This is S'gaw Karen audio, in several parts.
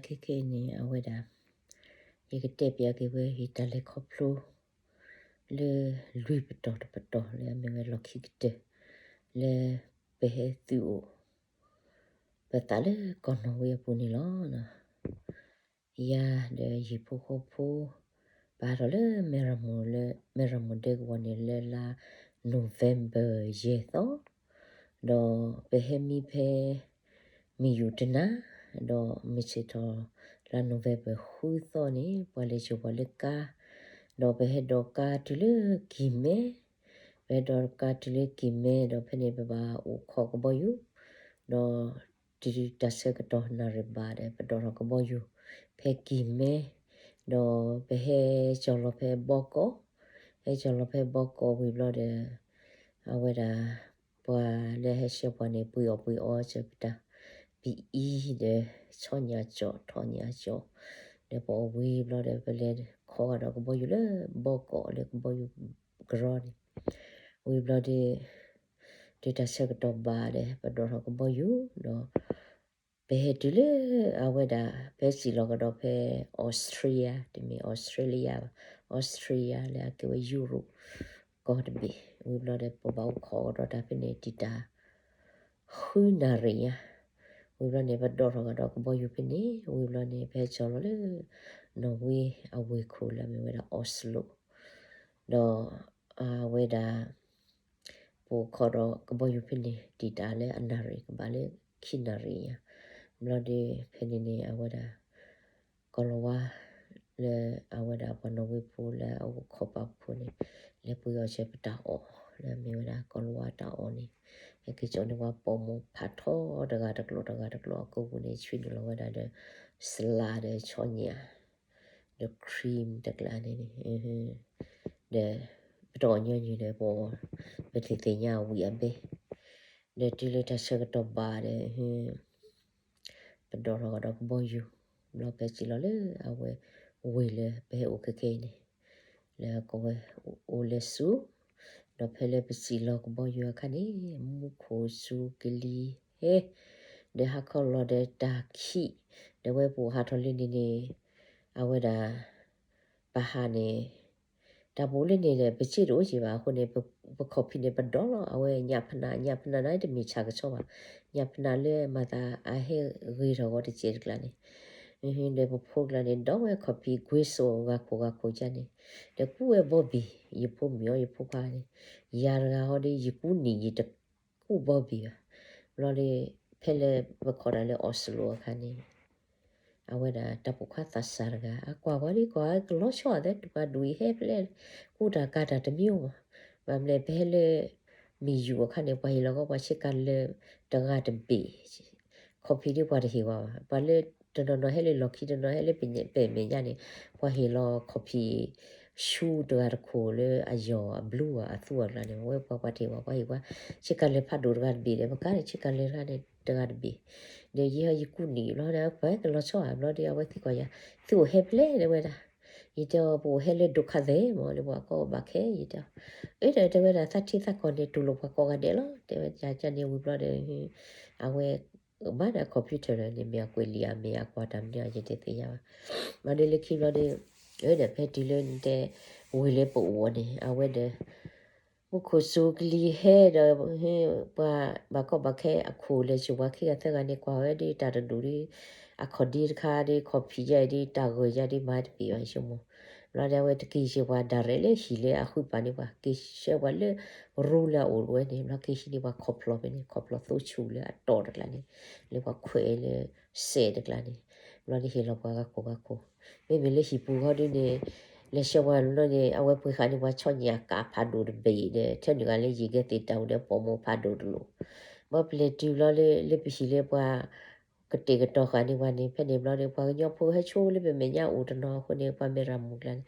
ခဲခဲအံၤန့ၣ် အဝဲဒၣ် ယကတဲပျးက့ၤဝဲယတၢ်လဲၤခီဖျိ လၢလွံၢ်ပတီၢ်တပတီၢ်လၢအမ့ၢ်ဝဲလီၢ်ခံကတၢၢ် လၢပဟဲသုးအိၣ် ပသးလၢကီၢ်နီၣ်ဝ့အပူၤန့ၣ်လီၤ. ယၤဒီးယဟံၣ်ဖိဃီဖိ ပဟးထီၣ်လၢ မဲၢ်ရမိၢ်လၢ မဲၢ်ရမိၢ်ဒဲကဝီၤန့ၣ် လၢလါ November ယဲၢ်သီ, ဒီးပဟဲမံဖဲ မ့ၢ်ယူၤတနၤ, ဒီးမုၢ်ဆ့ၣ်ထီၣ်လါ November ဃုသီန့ၣ် ပှၤလဲၤစိာ်ပှၤလၢကါ, ဒီးပဟဲဒိးကါတုၤလၢကံၢ်မဲ, ပဟဲဒိးကါတုၤလၢကံၢ်မဲ ဒီးဖဲန့ၣ်ပဘၣ်အိၣ်ခိးကဘီယူၤ, ဒီးတုၤတၢ်ဆၢကတီၢ်နၣ်ရံၣ်ဘၣ်ဒီး ပဒိးထီၣ်ကဘီယူၤ ဖဲကံၢ်မဲ, ဒီးပဟဲကၠီၤလီၤဖဲဘီကီး, ဟဲကၠီၤလီၤဖဲဘီကီးဝံၤဘျီဒီး အဝဲဒၣ် ပှၤလၢဟဲဆှၢပှၤန့ၣ် ပှ့ၤအီၣ်ပှ့ၤအီစၢၤပတၢ် ပအံၤဒီး ဆီညၣ်ကၠီၣ် ထီၣ်ညၣ်ကၠီၣ်, ဒီးပအီၣ်ဝံၤဘျီဒီး ပလဲၤခိးကဒီးကဘီယူၤလၢဘီကီးလၢကဘီယူၤကရီန့ၣ်, ဝံၤဘျီဒီး တုၤတၢ်ဆၢကတီၢ်ဘၣ်ဒီး ပဒိးထီၣ်ကဘီယူၤဒီး ပဟဲတုၤလၢအဝဲဒၣ် ပဟဲစံၣ်လီၤကဒီးဖဲ Austria, တမ့ၢ် Australia ဘၣ်, Austria လၢအကဲဝဲ Europe ကီၢ်တဘ့ၣ်, ဝံၤဘျီဒီး ပဘၣ်အိၣ်ခိးကဒီးတၢ်ဖဲန့ၣ် တံာ်တာ် ဃုနၣ်ရံၣ်ညါ, ဝံၤဘျီန့ၣ် ပဒိးထီၣ်ကဒီးကဘီယူၤဖဲန့ၣ်, ဝံၤဘျီန့ၣ် ပဟဲကၠီၤလီၤလၢ နီၣ်ဝ့အဝ့ၢ်ခိၣ်လၢအမ့ၢ်ဝဲဒၣ် Oslo, ဒီးအဝဲဒၣ် ပအိၣ်ခိးဒီးကဘီယူၤဖဲန့ၣ် တံာ်တာ်လၢအနၣ်ရံၣ်ကဘၣ်လၢခံနၣ်ရံၣ်ညါ, ဘျီဒီး ဖဲန့ၣ်န့ၣ် အဝဲဒၣ် ကီၤလၤဝါ လၢအဝဲဒၣ်ပှၤနီၣ်ဝ့ဖိလၢအအိၣ်ခိးပာ်ဖှိၣ်န့ၣ် လဲၤပှ့ၤအီၣ်စၢၤပတၢ်အီၣ် လၢအမ့ၢ်ဝဲဒၣ်ကီၤလၤဝါတၢ်အီၣ်န့ၣ်, ဟဲက့ၤကၠီန့ၣ် ပှၤပိာ်မိၢ်ဖးထီတဂၤတကျိာ်တဂၤတကျိာ်အကိာ်ပူၤန့ၣ် ဆွံနုာ်လီၤဝဲဒၣ်ဒီး စလါဒီးဆီညၣ် ဒီး cream တကျါန့ၣ်န့ၣ်, ဒီးပတအီၣ်ညီနုၢ်ဒီး ပ ပတသ့ၣ်ညါအဝံၣ်အဘဲ, ဒီးတုၤလၢတၢ်ဆၢကတီၢ်ဘၣ်ဒီး ပဒိးထီၣ်ကဒီးကဘီယူၤ, ဘျီပဟဲစံၣ်လီၤလၢအဝဲဝ့ၢ်လၢပဟဲအိၣ်ခဲခဲအံၤန့ၣ်, လၢကိးဝဲ Ålesund, ဒီးဖဲလၢပစံၣ်လီၤကဘီယူၤအခါန့ၣ် မူခိၣ်စူၤကလံၤဟဲ, ဒီးဟါခီလီၤဒီးတၢ်ခံး, ဒီးဝဲပအိၣ်ဟးထီၣ်လၢန့ၣ်န့ၣ် အဝဲဒၣ် ပဟးန့ၣ် တၢ်ပူၤလၢန့ၣ်ဒီး ပစ့တအိၣ်က့ၤဘၣ်အဃိန့ၣ် ပခီၣ်ဖံးန့ၣ် ပဒိးလီၤ အဝဲညၣ်ဖနၣ် ညၣ်ဖနၣ်န့ၣ်တမ့ၢ်ဆၣ်ကဆီဘၣ်, ညၣ်ဖနၣ်လၢမၤသးအဟဲဂ့ၤထီၣ်ဂီၤတစဲးတကျါန့ၣ်, ဒီးပဖိကျါန့ၣ် ဒိးဝဲခီၣ်ဖံးကွ့စိာ်ဂၤခိၣ်ဂၤခိၣ်ကါန့ၣ်, ဒီးကူဝဲဘီဘ့ၣ် ယဖိမုၣ်အီၤယဖိခွါန့ၣ်, ယၤတဂၤဟီဒီး ယကူနံၣ်ယတကူဘီဘ့ၣ်ဘၣ်, ဘျီဒီး ဖဲလၢပခိးတၢ်လၢ Oslo အခါန့ၣ် အဝဲဒၣ်တၢ်ပိာ်ခွါသးစၢ်တဂၤ အကွၢ်ဝဲဒ်ကွၢ်ကလီၤဆီအသး တပှၤဒိၣ်အံၤဟဲဖဲလဲၣ်, ကူတၢ်ကၤတၢ်တမံၤအိၣ်မး, ဘၣ်မနုၤလဲၣ် ပဟဲလၢ မ့ၢ်ယူၤအခါန့ၣ် ပှၤဟ့ၣ်လီၤကီးပှၤဆ့ကၤလၢာ်တဂၤတဘ့ၣ်, ခီၣ်ဖံးဒ်ပှၤတဟ့ၣ်ဝဲဘၣ်, ပှၤလၢတနီၤနီၤဟဲလၢလီၢ်ခံ တနီၤဟဲလၢပဲာ်မဲာ်ညါန့ၣ် ပှၤဟ့ၣ်လီၤခီၣ်ဖံး ဆူတဂၤတခိၣ်လၢအယီၢ်အဘျုးအသူအကျါန့ၣ် ဝဲပှၤပှၤတဟ့ၣ်ဝဲ ပှၤဟ့ၣ်ပှၤ ဆ့ကၤလၢာ်ဖးဒိၣ်တဂၤတဘ့ၣ်ဒီး ပကါန့ၣ် ဆ့ကၤလၢာ်တဂၤန့ၣ်တဂၤတဘ့ၣ်, ဒီးယဲဟီယကူနံၣ်ဘျီဒီး ပှၤကလီၤဆီဧါဘျီဒီး အဝဲသံကွၢ်ယၤ သုအိၣ်ဟဲဖဲလဲၣ် တဲဝဲဒၣ်, ယတဲအီၤ ပအိၣ်ဟဲလၢဒိခါသဲမး လၢပှၤကိးဘၣ်ခဲ ယတဲအီၤ, အၢ ဒီးတဲဝဲဒၣ် သးထံသးကီၢ်န့ၣ် တူၢ်လိာ်ပှၤကိးဂၤဒဲးလီၤ တဲဝဲဒၣ်န့ၣ်ဝံၤဘျီဒီး အဝဲ ဘၣ်ဒီး computer န့ၣ် မ့ၢ်အကွဲးလံာ်ဧါ မ့ၢ်အကွၢ်တၢ်မနုၤဧါ ယတသ့ၣ်ညါဘၣ်, ဘျီဒီးလၢခံဘျီဒီး အၢ ဒီးဖဲတုၤလၢနတဲ ဝ့ၢ်လၢပအိၣ်န့ၣ် အဝဲဒီး မူခိၣ်စူၤကလံၤဟဲဒီး ပှၤဘၣ်ကီဘၣ်ခဲအခိၣ်လၢာ် စူၤပှၤခံဂၤသၢဂၤန့ၣ် ကွၢ်ဝဲဒ်တၢ်တဒူၣ်ဒီး အခီၣ်ဒ့တခါဒီး ခီၣ်ဖံးယါအံၤဒီး တၢ်ဂီၤယါဒီး မၤတပ့ၤဘၣ် ယဆိကမိၣ်, ဘျီဒီးအဝဲတက့ၤဆှၢပှၤ direct လၢဟံၣ်လၢအဃုပာ်န့ၢ်ပှၤ က့ၤဆှၢပှၤလၢ ရူလၢအအိၣ်ဝဲန့ၣ် ဘျီက့ၤဟံးန့ၢ်ပှၤခီၣ်ဖျီၣ်ဖဲန့ၣ် ခီၣ်ဖျီၣ်သိဆူၣ်လၢအတီၢ်တကျါန့ၣ် လၢပှၤခွဲးလၢစဲးတကျါန့ၣ် ဘျီဒီးဟ့ၣ်လီၤပှၤဂၤခိၣ်ဂၤခိၣ်, မ့မ့ၢ်လၢဟံၣ်ပူၤဃီဒ်န့ၣ် လဲၤဆှၢပှၤဘျီန့ၣ် အဝဲပှ့ၤဃာ်န့ၢ်ပှၤဆီညၣ်ကးဖးဒိၣ်တဘ့ၣ်ဒီး ထဲနုာ်ဂၤလၢယံာ်ကဲသ့ၣ်တၢ်အိၣ်ဒီးပိာ်မိၢ်ဖးဒိၣ်တလိၣ်, ဘျီပလဲၤတုၤဘျီလၢ လၢပဟံၣ်လၢပှၤ ကတဲာ်ကတီၤဃာ်န့ၢ်ပှၤန့ၣ် ဖဲန့ၣ်ဘျီဒီး ပှၤကညီဖိဟဲဆိလၢပမဲာ်ညါအိၣ်တနီၤအဃိန့ၣ် ပှၤမဲၢ်ရမိၢ်ကျါန့ၣ်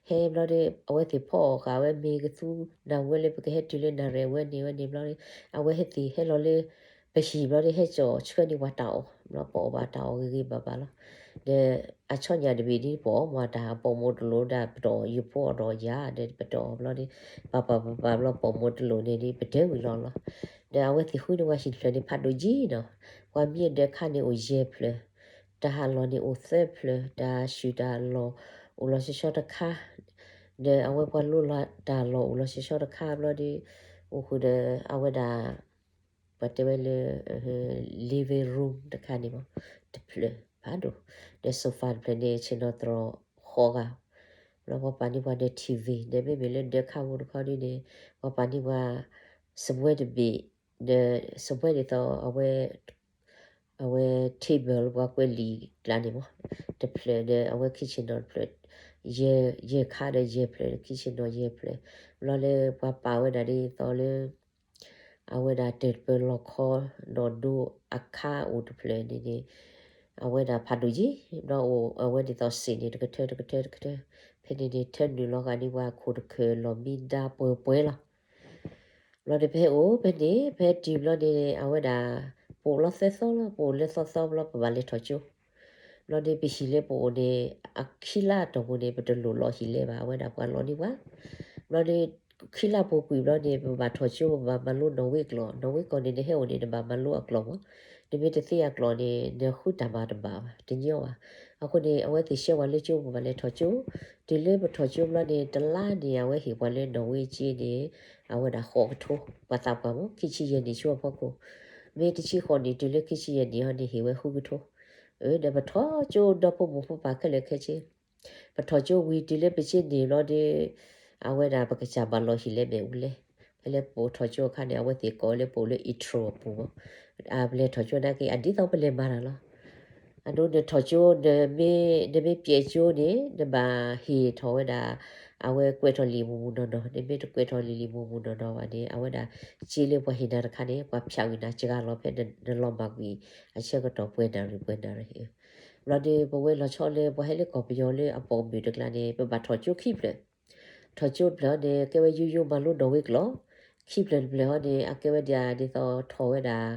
ဟဲဘျီဒီး အဝဲသ့ၣ်ဖီအီၣ်ဃာ်ဝဲမ့ၤကသူ နၢ်ဟူဝဲလၢပကဟဲတုၤလၢနၣ်ရဲၣ်ဝဲန့ၣ်ဝဲန့ၣ်ဘျီဒီး အဝဲဟဲသ့ၣ်ဟဲလီၤလၢ ပဟံၣ်ဘျီဒီး ဟဲစိာ်ဆှၢန့ၢ်ပှၤတၢ်အီၣ် ဘျီပအီၣ်ဘၣ်တၢ်အီၣ်ဂ့ၤဂ့ၤဘၣ်ဘၣ်လီၤ, ဒီးအဆီညၣ်တဘ့ၣ်ဒ်ပအီၣ်မ့ၢ်တၢ်ပိာ်မိၢ်တလိၣ်ဒၣ် ပတအီၣ်ယဖိအီၣ်ဒီးယၤဒီး ပတအီၣ်ဘျီဒီး ပပာ်ပပာ်ဘျီပိာ်မိၢ်တလိၣ်န့ၣ်ဒီး ပတဲဝံၤလီၤလီၤ, ဒီးအဝဲသ့ၣ်ဃုန့ၢ်ပှၤဟံၣ်တဖျၢၣ်န့ၣ် ဖးဒိၣ်က့နီၤ, ပှၤမံအဒၢးခါန့ၣ်အိၣ်ယဲၢ်ဖျၢၣ်, တၢ်ဟးလီၢ်န့ၣ်အိၣ်သၢဖျၢၣ်, တၢ်ဆူၣ်တၢ်လီၢ်အိၣ်လီၤဆီဆီတခါ, ဒီးအဝဲပှၤလိလီၤတၢ်လီၢ်အိၣ်လီၤဆီဆီတခါဘျီဒီး, အိၣ်ဃုာ်ဒီးအဝဲဒၣ် ပှၤတဲဝဲလၢ living room တခါန့ၣ်မး, တဖျၢၣ်ဖးဒိၣ်, ဒီး sofa တဖျၢၣ်န့ၣ် ဆ့ၣ်နီၤသရိာ်ဃိးဂၤ, ဘျီပှၤပာ်န့ၢ်ပှၤဒီး ထံၣ်ဝံၤ, ဒီးမ့မ့ၢ်လၢဒၢးခါဝူတခီဒ်န့ၣ် ပှၤပာ်န့ၢ်ပှၤ စပွဲတဘ့ၣ်, ဒီးစပွဲဒ်သိးအဝဲ အဝဲ table ပှၤကွဲးလံာ်ကျါန့ၣ်မး, တဖျၢၣ်ဒီးအဝဲခံဆ့ၣ်နီၤတဖျၢၣ်, ယဲၢ်ခါဒီးယဲၢ်ဖျၢၣ် ခံဆ့ၣ်နီၤယဲၢ်ဖျၢၣ်, ဘျီလၢပှၤပာ်ဝဲဒၣ်ဒ်သိးလၢ အဝဲဒၣ်တၢၢ်တပၢၤလီၢ်ခီ နီၢ်ဒိအခါအိၣ်တဖျၢၣ်န့ၣ်န့ၣ်, အဝဲဒၣ်ဖးဒိၣ်ယံၤ, ဘျီအိၣ်အဝဲဒ်သိးစ့ၣ်န့ၣ် တကထၢတကထၢတကထၢ, ဖဲန့ၣ်န့ၣ် ထၢနုာ်လီၤဂာ်န့ၢ်ပှၤခိၣ်တခၢၣ်လီၢ်မံဒါပှဲၤပှဲၤလီၤ. ဘျီဒီးပဟဲအိၣ်ဖဲန့ၣ် ပဟဲတုၤဘျီန့ၣ် အဝဲဒၣ် ပအိၣ်လီၤသၢသီလီၤ, ပအိၣ်လၢသီသီဘျီပဘၣ်လဲၤထီၣ်ကၠိ, ဘျီန့ၣ်ပဟံၣ်လၢပအိၣ်န့ၣ် အခံလါအတီၢ်ပူၤန့ၣ် ပတလိၣ်လီၤဟံၣ်လဲၢ်ဘၣ်, အဝဲဒၣ်ပှၤလီၤန့ၢ်ပှၤ, ဘျီန့ၣ် ခံလါပူၤကွံာ်ဘျီန့ၣ် ပဘၣ်ထီၣ်ကၠိ ပဘၣ်မၤလိနီၣ်ဝ့ကျိာ်, နီၣ်ဝ့ကျိာ်န့ၣ် နဟဲအိၣ်န့ၣ် နဘၣ်မၤလိအကျိာ်မး, နမ့ၢ်တသ့အကျိာ်န့ၣ် နဃုတၢ်မၤတဘၣ်ဘၣ်, တညီဘၣ်. အဃိန့ၣ် အဝဲသ့ၣ်ဆှၢပှၤလၢကၠိ ပဘၣ်လဲၤထီၣ်ကၠိ, တုၤလၢပထီၣ်ကၠိဘျီန့ၣ် တလါန့ၣ် အဝဲဟ့ၣ်ပှၤလၢနီၣ်ဝ့ကၠ့န့ၣ် အဝဲဒၣ်ဃိးကထိ, ပှၤသးပှၢ်မး ခံဆံယဲၢ်နံၣ်ဆူအဖီခိၣ်, မ့ၢ်တဆံဃိးနံၣ်တုၤလၢခံဆံယဲၢ်နံၣ်ဟီန့ၣ် ဟ့ၣ်ဝဲဃုကထိ, အၢ ဒီးပထီၣ်ကၠိဒီဖိမိၢ်ဖိပၢ်ခဲလၢာ်ခဲဆ့ ပထီၣ်ကၠိဝံၤတုၤလၢပကၠ့န့ၢ်ဘျီဒီး အဝဲဒၣ်ပကစၢ်ဘၣ်လီၤဟံၣ်လဲၢ်မဲာ်အူလဲၢ်, ဖဲလၢပအိၣ်ထီၣ်ကၠိအခါန့ၣ် အဝဲသ့ၣ်ကိးလၢပအိၣ်လၢ intro အပူၤမး, အပလဲၤထီၣ်ကၠိနာ်က့ အဒ်သိးပလဲၤမၤတၢ်လီၤ. အဒိနထီၣ်ကၠိ နမ့ၢ် နမ့ၢ်ပျဲကၠိန့ၣ် နဘၣ်ဟ့ၣ်ထီၣ်ဝဲဒၣ် အဝဲကွဲးထီၣ်လံာ်မုၢ်မုၢ်နီၢ်နီၢ်, နမ့ၢ်တကွဲးထီၣ်လံာ်လံာ်မုၢ်မုၢ်နီၢ်နီၢ်ဘၣ်န့ၣ် အဝဲဒၣ်ကၠ့လၢပှၤဟ့ၣ်နၤတခါန့ၣ် ပှၤဖၠးဝံၤနၤစှၤလီၤ ဖဲနလီၤမၢ်ကွံာ် အဆၢကတီၢ်ပှဲၤနၣ်ရံၣ်ပှဲၤနၣ်ရံၣ် ဘျီဒီး ပဝဲလီၤဆီလၢပှၤဟဲလၢကီၢ်ပယီၤလၢအပိာ်မုၣ်တကျါန့ၣ် ပဘၣ်ထီၣ်ကၠိခံဖျၢၣ်, ထီၣ်ကၠိတဖျၢၣ်ဟီန့ၣ် ကဲဝဲယိယိမၤလိနီၣ်ဝ့ကျိာ်, ခံဖျၢၣ်တဖျၢၣ်ဟီန့ၣ် အကဲဝဲဒၣ်ဒ်သိးထီၣ်ဝဲဒၣ်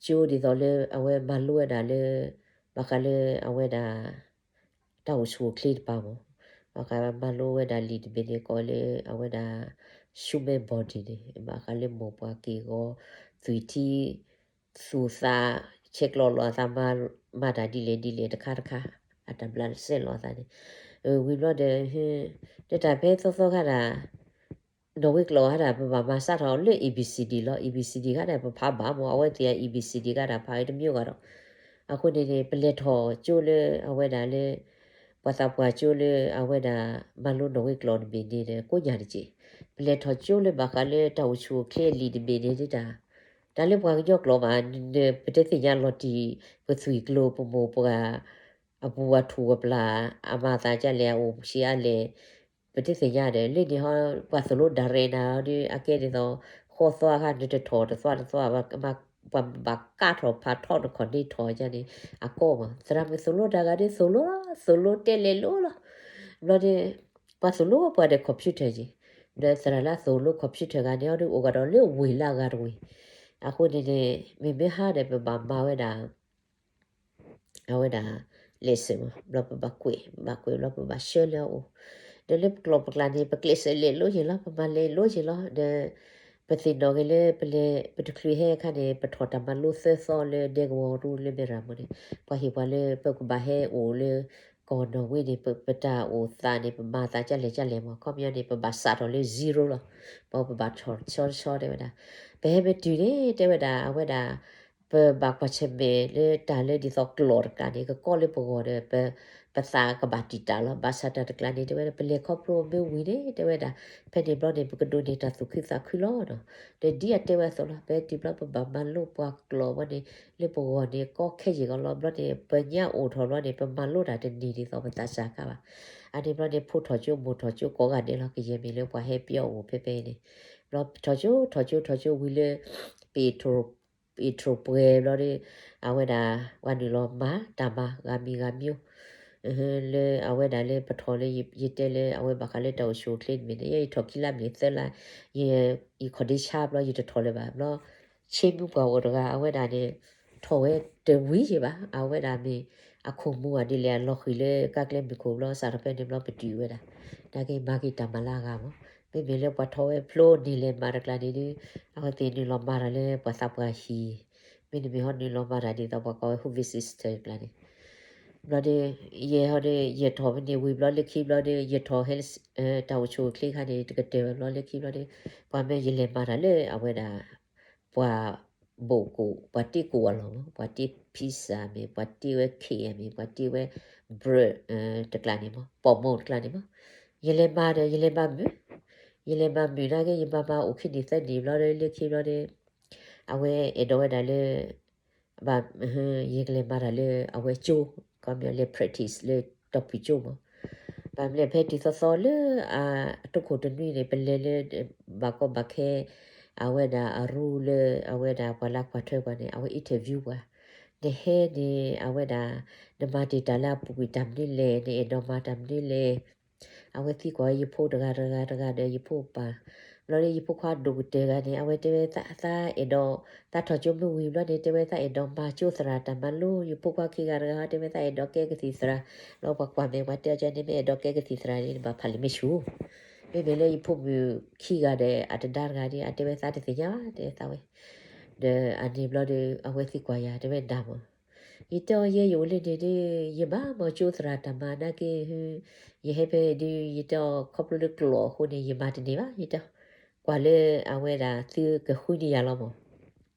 ကၠိဒ်သိးလၢအဝဲမၤလိဝဲဒၣ်လၢ ဘၣ်ဃးလၢအဝဲဒၣ် တၢ်အိၣ်ဆူၣ်အိၣ်ချ့တပၤမး, ဘၣ်ဃးမၤလိဝဲဒၣ်လံာ်တဘ့ၣ်န့ၣ် ကိးလၢအဝဲဒၣ် human body န့ၣ် ဘၣ်ဃးလၢမိၢ်ပှၢ်က့ၢ်ဂီၤ သွံၣ်ထံ သူၣ်သး ဆဲးကျိးလိာ်အသး မၤတၢ်ဒ်လဲၣ်ဒ်လဲၣ်တခါတခါ အတၢ်ဘျးစဲလိာ်အသးန့ၣ်, ဝံၤဘျီဒီး တၢ်ဖဲသီသီခါဒၣ် နီၣ်ဝ့ကျိာ်ဟါဒၣ် ပဘၣ်မၤစးထီၣ်လၢ A B C D လီၤ. A B C D ခါဒၣ် ပဖးဘၣ်မး အဝဲသ့ၣ်အ A B C D ခါဒၣ် ဖးဝဲတမံၤဂၤဒီး, အဃိန့ၣ်န့ၣ် ပလဲၤထီၣ်ကၠိလၢအဝဲဒၣ်လၢ ပှၤသးပှၢ်ကၠိလၢအဝဲဒၣ် မၤလိနီၣ်ဝ့ကျိာ်တဘ့ၣ်န့ၣ်ဒီး ကိးညါတက့ၢ်. ပလဲၤထီၣ်ကၠိလၢဘၣ်ဃးလၢတၢ်အိၣ်ဆူၣ်အိၣ်ချ့အလံာ်တဘ့ၣ်န့ၣ်ဒၣ် တၢ်လၢပှၤကညီကျိာ်မး ပတသ့ၣ်ညါလီၤတံၢ် ပသွံၣ်ကျိၤပမိၢ်ပှၢ် အပူၤအထူၣ်အပျၢ် အမၤသးဒ်လဲၣ် အအိၣ်ဆံးအါလဲၣ် ပတသ့ၣ်ညါဒီး လၢန့ၣ်ဟီ ပှၤသိၣ်လိဒၣ်ရဲၣ်နၤဒီး အကဲဒ်သိး ဃီသွါခါ နတထီၣ်တသွါတသွါ ပှၤဘၣ်ကးထီၣ်ဖးထီၣ်နခီၣ်န့ၢ်ထီၣ်န့ၣ် အကီမး သရၣ်မုၣ်သိၣ်လိတၢ်ဂၤဒီး သိၣ်လိ သိၣ်လိတဲလဲၤလိလီၤ. ဘျီဒီး ပှၤသိၣ်လိပှၤဒီး computer က့ၤ, ဒီးသရၣ်လၢအသိၣ်လိ computer ဂၤန့ၣ်ဟီဒီး အိၣ်ဂၤဒီးလၢဝ့ၢ်လၢအဂၤတဝ့ၢ်, အဃိန့ၣ်န့ၣ် မ့မ့ၢ်ဟါဒီး ပဘၣ်မၤဝဲဒၣ် အဝဲဒၣ် လဲၤစၢၤမး ဘျီပဘၣ်ကွဲး ပဘၣ်ကွဲးဘျီပဘၣ်ဆှၢလၢအအိၣ်, ဒီးလၢပကျိာ်ပကျါန့ၣ် ပကျဲးစၢးလဲၤလိယ့ၤလီၤ ပမၤလဲၤလိယ့ၤလီၤ ဒီး ပသ့ၣ်နီၣ်က့ၤလၢပလဲၤ ပတချုးဟဲအခါန့ၣ် ပထီၣ်တၢ်မၤလိသၢသီလၢဒဲကဝီၤရူလၢမဲၢ်ရၤမးန့ၣ် ပှၤဟ့ၣ်ပှၤလၢပကဘၣ်ဟဲအိၣ်လၢ ကီၢ်နီၣ်ဝ့န့ၣ် ပတၢ်အိၣ်သးန့ၣ် ပမၤသးဒ်လဲၣ်ဒ်လဲၣ်မး ခီပညီန့ၣ် ပဘၣ်စးထီၣ်လၢ zero လီၤ. ပဘၣ်ထီၣ်ဆီဆီတဲဝဲဒၣ်, ပဟဲမ့ၢ်တုၤန့ၣ် တဲဝဲဒၣ် အဝဲဒၣ် ပဘၣ်ကွၢ်ဆၢၣ်မဲာ်လၢတၢ်လၢဒ်သိးကျိာ်တကျါန့ၣ် ကကီလၢပဂီၢ်ဒီး ပ ပသးကဘၣ်တံာ်တာ်လီၤ. ဘၣ်ဆၣ်တၢ်တကျါန့ၣ် တဲဝဲဒၣ် ပလဲၤခီဖျိမ့ၢ်ဝံၤန့ၣ် တဲဝဲဒၣ် ဖဲန့ၣ်ဘျီန့ၣ် ပကဒိးန့ၢ်တၢ်သူၣ်ခုသးခုလီၤနီၤ. ဒီးဒ်အတဲဝဲအသိးလီၤ ပဟဲတုၤဘျီပဘၣ်မၤလိပှၤကျိာ်ဝဲန့ၣ် လၢပဂီၢ်န့ၣ် ကီခဲယံာ်ကီးလီၤ. ဘျီန့ၣ် ပညါအိၣ်ထီၣ်ဘျီန့ၣ် ပမၤလိတၢ်တန့ၢ်ဒ်သိးပသးစၢ်အခါဘၣ်. အန့ၣ်ဘျီန့ၣ် ဖိထီၣ်ကၠိ မိၢ်ထီၣ်ကၠိကိးဂၤဒဲးလီၤ. ကယဲၢ်မ့ၢ်လၢပှၤဟဲပၠီအိၣ်ဖဲဖဲအံၤန့ၣ် ဘျီထီၣ်ကၠိ ထီၣ်ကၠိ ထီၣ်ကၠိဝံၤလၢ ပ intro ပှဲၤဘျီဒီး အဝဲဒၣ် ပှၤနုာ်လီၤမၤတၢ်မၤဂၤမံၤဂၤမံၤ လၢအဝဲဒၣ်လၢပထီၣ်လၢ ယတဲလၢအဝဲဘၣ်ဃးလၢတၢ်အိၣ်ဆူၣ်အိၣ်ချ့တမ့ၢ်န့ၣ် ယထီၣ်ခံလါမ့ၢ်သၢလါ ယ ယခီၣ်ဒ့ဆါဘျီ ယတထီၣ်လၢၤဘၣ်ဘျီ ဆ့မုၢ်ပှၢ်အိၣ်တဂၤ အဝဲဒၣ်န့ၣ် ထီၣ်ဝဲတဝံၤယံၤဘၣ် အဝဲဒၣ်မ့ၢ် အခိၣ်မူအဒ်လဲၣ် အလီၤဃံၤလၢကါကျဲမုၢ်ခိၣ်ဘျီ စးထီၣ်ဖဲန့ၣ်ဘျီပတုာ်ဝဲဒၣ် နာ်က့မၤက့ၤတၢ်မၤလၢအဂၤမး မ့မ့ၢ်လၢပှၤထီၣ်ဝဲဖျိန့ၢ်လဲၤမၤတကျါန့ၣ်ဒီး အဝဲသ့ၣ်နုာ်လီၤမၤတၢ်လၢပှၤသးပှၢ်ဟံၣ် မ့တမ့ၢ်ဟီနုာ်လီၤမၤတၢ်ဒ်သိးပှၤကိးဝဲ Hoover Sister တကျါန့ၣ်, ဘျီဒီး ယဲဟီဒီး ယထီၣ်ဖဲန့ၣ်ဝံၤဘျီလၢခံဘျီဒီး ယထီၣ်ဟဲ တၢ်အိၣ်ဆူၣ်အိၣ်ချ့ခါန့ၣ် တကတၢၢ်ဘၣ်ဘျီလၢခံဘျီဒီး ပှၤမၢယလဲၤမၤတၢ်လၢအဝဲဒၣ် ပှၤဘိၣ်ကိၣ် ပှၤတ့ကိၣ်အလီၢ်မး, ပှၤတ့ pizza မ့ၢ် ပှၤတ့ဝဲ cake မ့ၢ် ပှၤတ့ဝဲ bread တကျါန့ၣ်မး, ပိာ်မိၣ်တကျါန့ၣ်မး, ယလဲၤမၤဒီး ယလဲၤမၤမုာ်, ယလဲၤမၤမုာ်နာ်က့ ယမၤမၤအိၣ်ခံနံၣ်သၢနံၣ်ဘျီဒီး လၢခံဘျီဒီး အဝဲအဲၣ်ဒိးဝဲဒၣ်လၢ ဘၣ် ယကလဲၤမၤတၢ်လၢအဝဲကၠိ, ခီပညီလဲၤ practice လၢတီၢ်ဖုၣ်ကၠိမး, ဘၣ်မနုၤလဲၣ် ဖဲတုၤသီသီလၢ အ အတခိၣ်တနွံန့ၣ် ပလဲၤလၢ ဘၣ်ကီဘၣ်ခဲ အဝဲဒၣ်အရူလၢ အဝဲဒၣ်ပှၤလၢကွၢ်ထွဲပှၤန့ၣ် အဝဲ interview ပှၤ, နဟဲန့ၣ် အဝဲဒၣ် နမၤတ့ၢ်တၢ်လၢအပူၤကွံာ်တၢ်မနုၤလဲၣ်, နအဲၣ်ဒိးမၤတၢ်မနုၤလဲၣ်, အဝဲသံကွၢ်ယဖိတဂၤတဂၤတဂၤဒီးယဖိပၢ်, ဘျီဒီးယဖိခွါဒိၣ်ကတၢၢ်တဂၤန့ၣ် အဝဲတဲဝဲသး အဲၣ်ဒိး သးထီၣ်ကၠိမ့ၢ်ဝံၤဘျီန့ၣ် တဲဝဲသးအဲၣ်ဒိးမၤကၠိသရၣ်တၢ်မၤလိ, ယဖိခွါခံဂၤတဂၤ တဲဝဲသးအဲၣ်ဒိးကဲကသံၣ်သရၣ်, ဘျီပှၤကွၢ်မဲာ်ပှၤတဲအီၤကန့ၣ် မ့ၢ်အဲၣ်ဒိးကဲကသံၣ်သရၣ်န့ၣ် နဘၣ်ဖးလံာ်မ့ၢ်ဆူၣ်, မ့မ့ၢ်လၢယဖိမုၣ်ခံဂၤဒီး အတဒါတဂၤဒီး အတဲဝဲသးတသ့ၣ်ညါဘၣ် တဲသးဝဲ, ဒီးအန့ၣ်ဘျီဒီး အဝဲသံကွၢ်ယၤ တဲဝဲဒၣ်မး ယတဲအီၤ ယဲယအိၣ်လၢန့ၣ်ဒီး ယမၤမၤကၠိသရၣ်တၢ်မၤနာ်က့, ယဟဲဖဲဒုး ယတဲအီၤ ခီဖျိလၢကျိာ်အဃိန့ၣ် ယမၤတန့ၢ်ဘၣ် ယတဲ, ကွၢ်လၢအဝဲဒၣ်သုကဃုန့ၢ်ယၤလီၤမး,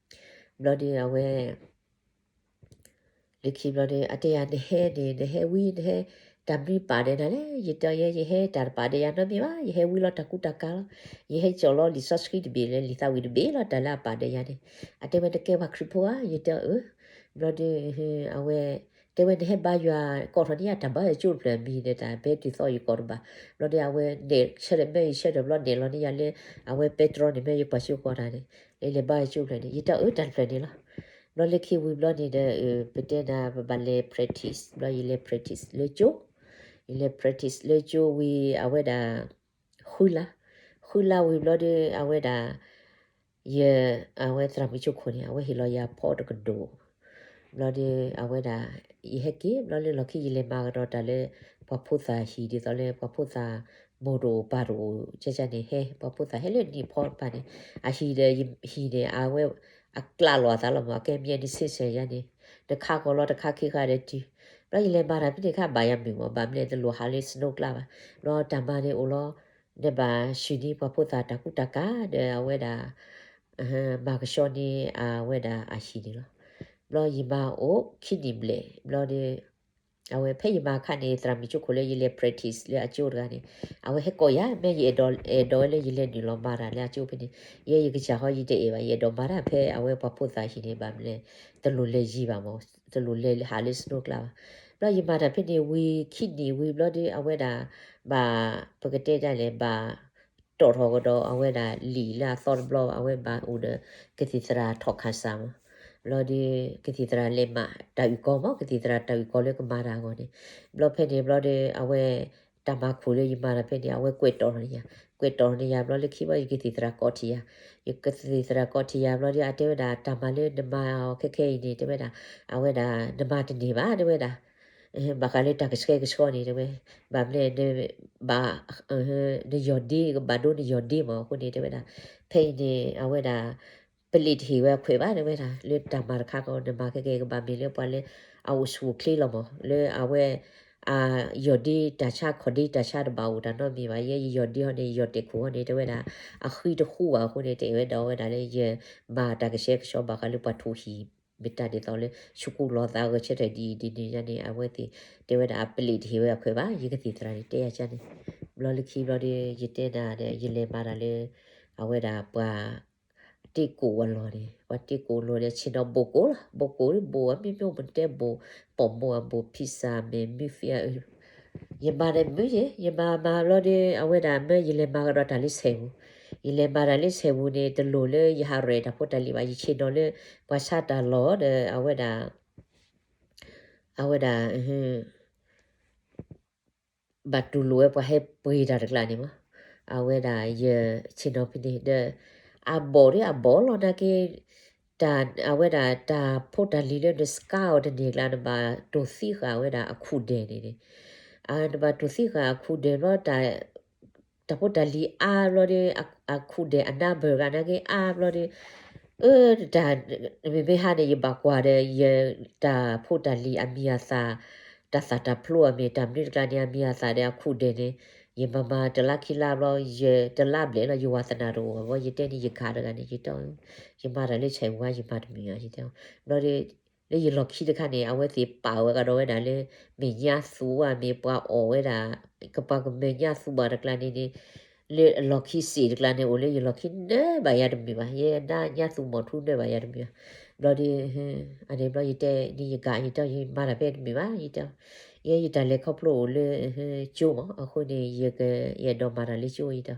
ဘျီဒီးအဝဲ လၢခံဘျီဒီး အတဲယၤ နဟဲန့ၣ် နဟဲဝံ နဟဲ တၢ်မနုၤပာ်ဒီးနၤလဲၣ်, ယတဲအီၤ ယဲ ယဟဲတၢ်တပာ်ဒီးယၤနီတမံၤဘၣ်, ယဟဲဝံလီၤတၢ်ကူတၢ်ကၤလီၤ, ယဟဲကၠီၣ်လီၤလံာ်စီဆှံတဘ့ၣ်လၢလံာ်သးဝံၣ်တဘ့ၣ်လီၤ, တၢ်လၢအပာ်ဒီးယၤန့ၣ်, အတဲဝဲ နကဲပှၤခရံာ်ဖိဧါ, ယတဲအီၤ အၢ, ဘျီဒီး အဝဲ တဲဝဲ နဟဲဘါယွၤကိးထီၣ်န့ၢ်ယၤ တၢ်ဘါယွၤကၠိတဖျၢၣ်အမံၤဒီး တၢ်ဖဲတုၤသီယကိးတဘၣ်, ဘျီဒီးအဝဲနဲၣ်ဆၢထၢၣ် မၢယဆၢထၢၣ်ဘျီ နဲၣ်လီၤန့ၢ်ယၤလၢ အဝဲပဲတြီန့ၣ် မၢယပှၤကၠိကိးတၢ်န့ၣ်, လၢလဲၤဘါယွၤကၠိဖျၢၣ်န့ၣ် ယတဲအီၤ အၢ တၢ်တဖျၢၣ်န့ၣ်လီၤ, ဘျီလၢခံဝံၤဘျီန့ၣ်ဒီး ပတဲနၤ ပဘၣ်လဲၤ practice ဘျီ ယလဲၤ practice လၢကၠိ, ယလဲၤ practice လၢကၠိဝံၤ အဝဲဒၣ် ဃုလါ, ဃုလါဝံၤဘျီဒီး အဝဲဒၣ် ယ အဝဲသရၣ်မုၣ်ကၠိခိၣ်န့ၣ် အဝဲဟ့ၣ်လီၤယၤဖီတကဒိၣ်, ဘျီဒီး အဝဲဒၣ် ယဟဲက့ၤ ဘျီလၢလီၢ်ခံ ယလဲၤမၤကဒီးတၢ်လၢ ပှၤဖိသၣ်ဟံၣ် ဒ်သိးလၢပှၤဖိသၣ် မိၢ်တအိၣ်ပၢ်တအိၣ် ကၠၢကၠၢန့ၣ် ဟဲ ပှၤဖိသၣ်ဟဲလၢနံၣ်ဖီတဖၣ်န့ၣ် အဟံၣ်ဒီးယဟံၣ်န့ၣ် အဝဲ အကျးလီၤအသးလီၤမး အကဲမံၤနဆ့ဆဲးယါန့ၣ် တခါကီးလီၤ တခါခံခါဒီးတုၤ, ဘျီယလဲၤမၤတၢ်ဖဲန့ၣ်ခါ ဘၣ်ယၤမုာ်မး ဘၣ်မနုၤလဲၣ် တလိၣ်ဟးလၢ snow ကျါဘၣ်, ဘျီတၢ်မၤန့ၣ်အိၣ်လီၤ နဘၣ်ဆှၢန့ၢ်ပှၤဖိသၣ်တၢ်ကူတၢ်ကၤ ဒီးအဝဲဒၣ် မၤကဆှီန့ၢ်အဝဲဒၣ်အဟံၣ်န့ၣ်လီၤ. ဘျီယမၤအိၣ်ခံနံၣ်ဘျဲၣ် ဘျီဒီး အဝဲဖဲယမၤအခါန့ၣ် သရၣ်မုၣ်ကၠိခိၣ်လၢယလဲၤ practice လၢအကၠိတဂၤန့ၣ် အဝဲဟဲကိးယၤ မ့ၢ်ယအဲၣ်ဒိး အဲၣ်ဒိးဝဲလၢယလဲၤနုာ်လီၤမၤတၢ်လၢအကၠိဖဲန့ၣ် ယဲယကစၢ်ဃီယတအဲၣ်ဘၣ် ယအဲၣ်ဒိးမၤတၢ်ဖဲအဝဲပှၤဖိသၣ်ဟံၣ်န့ၣ် ဘၣ်မနုၤလဲၣ် တလိၣ်လဲၤယံၤဘၣ်မး တလိၣ်လဲၤဟးလၢ snow ကျါဘၣ်. ဘျီယမၤတၢ်ဖဲန့ၣ်ဝံၤခံနံၣ်ဝံၤဘျီဒီး အဝဲဒၣ် ဘၣ် ပကတဲဒ်လဲၣ် ဘၣ် တီၣ်ထီၣ်ကဒီးအဝဲဒၣ်လံာ်လၢအသီတဘျီ အဝဲဘၣ်အိၣ်ဒီး ကသံၣ်သရၣ်ထီၣ်ခၣ်စၢ်မး, ဘျီဒီး ကသံၣ်သရၣ်လဲၤမၤတၢ်အုၣ်ကီၤမး ကသံၣ်သရၣ်တၢ်အုၣ်ကီၤလၢကမၤတၢ်အဂီၢ်န့ၣ်, ဘျီဖဲန့ၣ်ဘျီဒီး အဝဲ တၢ်မၤခိၣ်လၢယမၤတၢ်ဖဲန့ၣ် အဝဲကွဲးတီၣ်ထီၣ်န့ၢ်ယၤ, ကွဲးတီၣ်ထီၣ်န့ၢ်ယၤဘျီလၢခံဘျီ ယကသံၣ်သရၣ်ကိးထံၣ်ယၤ, ယကသံၣ်သရၣ်ကိးထံၣ်ယၤဘျီဒီး အတဲဝဲဒၣ် တၢ်မၤလၢနမၤအီၤခဲခဲအံၤန့ၣ် တဲဝဲဒၣ် အဝဲဒၣ် နမၤတန့ၢ်ဘၣ် တဲဝဲဒၣ် ဘၣ်ဃးလၢတၢ်ကဆှဲကဆှီန့ၣ် တဲဝဲ, ဘၣ်မနုၤလဲၣ် ဘၣ် နယီၢ်ဒ့ ကဘၣ်ဒိနယီၢ်ဒ့မး အဃိန့ၣ် တဲဝဲဒၣ်, ဖဲအံၤန့ၣ် အဝဲဒၣ် ပလံာ်တဟ့ၣ်ဝဲအခွဲးဘၣ် တဲဝဲဒၣ်, လၢတၢ်မၤတခါဃီ နမၤခဲကဲ ကဘၣ်မ့ၢ်လၢပှၤလၢ အအိၣ်ဆူၣ်အိၣ်ချ့လီၤမး လၢအဝဲ အယီၢ်ဒ့တၢ်ဆါ ခီၣ်ဒ့တၢ်ဆါတဘၣ်အိၣ်တၢ်နီတမံၤဘၣ်, ယဲယယီၢ်ဒ့ဟီန့ၣ် ယယီၢ်တဲာ်ခိၣ်ဟီန့ၣ် တဲဝဲဒၣ် အဃံတဃူဘၣ်အဃိန့ၣ် တအဲၣ်ဝဲဒၣ်ဝဲဒၣ်လၢယမၤတၢ်ကဆှဲကဆှီ ဘၣ်ဃးလၢပှၤထိၣ်ဟံၣ် မ့ၢ်တၢ်ဒ်သိးလၢ ဆူးကိၣ်လီၤသးဂဲၤဆၢထၢၣ်ဒ်အံၤဒ်န့ၣ်ညါန့ၣ် အဝဲသ့ၣ် တဲဝဲဒၣ် အပလံာ်တဟ့ၣ်ဝဲအခွဲးဘၣ် ယကသံၣ်သရၣ်န့ၣ် တဲယၤကန့ၣ်, ဘျီလၢခံဘျီဒီး ယတဲနၤဒီး ယလဲၤမၤတၢ်လၢ အဝဲဒၣ်ပှၤ တ့ကိၣ်အလီၢ်န့ၣ် ပှၤတ့ကိၣ်အလီၢ်န့ၣ် ဆ့ၣ်နီၤဘိၣ်ကိၣ်လီၤ, ဘိၣ်ကိၣ် ဘိၣ်အမ့ၢ်မ့ၢ်မ့ၢ်တဲဘိၣ် ပိာ်မိၣ်အဘိၣ် pizza မ့ၢ် muffin အ ယမၤဒီးမုာ်ယဲ ယမၤမၤဘျီဒီး အဝဲဒၣ်မၢယလဲၤမၤကဒီးတၢ်လၢဆဲးပူၤ, ယလဲၤမၤတၢ်လၢဆဲးပူၤန့ၣ် တလိၣ်လၢယဟးရဲၣ်တၢ်ဖိတၢ်လံၤဘၣ် ယဆ့ၣ်နီၤလၢ ပှၤဆါတၢ်လီၢ်ဒီး အဝဲဒၣ် အဝဲဒၣ် ဘၣ်တူၢ်လိာ်ဝဲပှၤဟဲပှ့ၤတၢ်တကျါန့ၣ်မး, အဝဲဒၣ်ယဆ့ၣ်နီၤဖဲန့ၣ်ဒီး အဘီၣ်ဒီးအဘီၣ်လီၤနာ်က့ တၢ် အဝဲဒၣ်တၢ်ဖိတၢ်လံၤလၢနစကါအီၤတန့ၢ်ကျါ နဘၣ်တိၢ်သံဃာ်ဝဲဒၣ်အခူၣ်ဒဲးန့ၣ်န့ၣ်, နဘၣ်တိၢ်သံဃာ်အခူၣ်ဒဲးဘျီ တၢ်ဖိတၢ်လံၤအါဘျီဒီး အခူၣ်ဒဲးအနါဘၢၣ်ဂၤနာ်က့အါဘျီဒီး အၢ တၢ် မ့မ့ၢ်ဟါန့ၣ် ယဘၣ်ကွၢ်ဒီး ယတၢ်ဖိတၢ်လံၤအမံၤအသၣ်, တၢ်သၣ်တၢ်ဖျိအမံၤ တၢ်မနုၤတကျါန့ၣ် အမံၤအသၣ်ဒီးအခူၣ်ဒဲးန့ၣ် ယမၤမၤတလါခံလါဘျီ ယတလါဘျဲၣ်လီၤ ယဝၤသနာ်တအိၣ်ဘၣ် ယတဲန့ၣ် ယကးတဂၤန့ၣ် ယတဲ ယမၤတၢ်လၢဆဲးဝါ ယမၤတမုာ်ဧါ ယတဲ ဘျီဒီး လၢယလီၢ်ခံတခါန့ၣ် အဝဲသ့ၣ်ပာ်ဝဲကဒီးဝဲဒၣ်လၢ မ့ၢ်ညါသူဝဲမ့ၢ်ပှၤအီၣ်ဝဲဒၣ် ကပှၤကမၢၢ်ညါသူဘၣ်တကျါန့ၣ်န့ၣ် လၢအလီၢ်ခံစ့ၣ်တကျါန့ၣ် အိၣ်လၢယလီၢ်ခံနၢဘၣ်ယၤတမုာ်ဘၣ် ယဲဒၣ်ညါသူမီၤထူနၢဘၣ်ယၤတမုာ်ဘၣ် ဘျီဒီး အန့ၣ်ဘျီယတဲန့ၣ် ယကး ယတဲ ယမၤတၢ်ဖဲတမုာ်ဘၣ် ယတဲ ယဲယတၢ်လဲၤခီဖျိအိၣ်လၢ ကၠိမး အဃိန့ၣ် ယက ယအဲၣ်ဒိးမၤတၢ်လၢကၠိ ယတဲ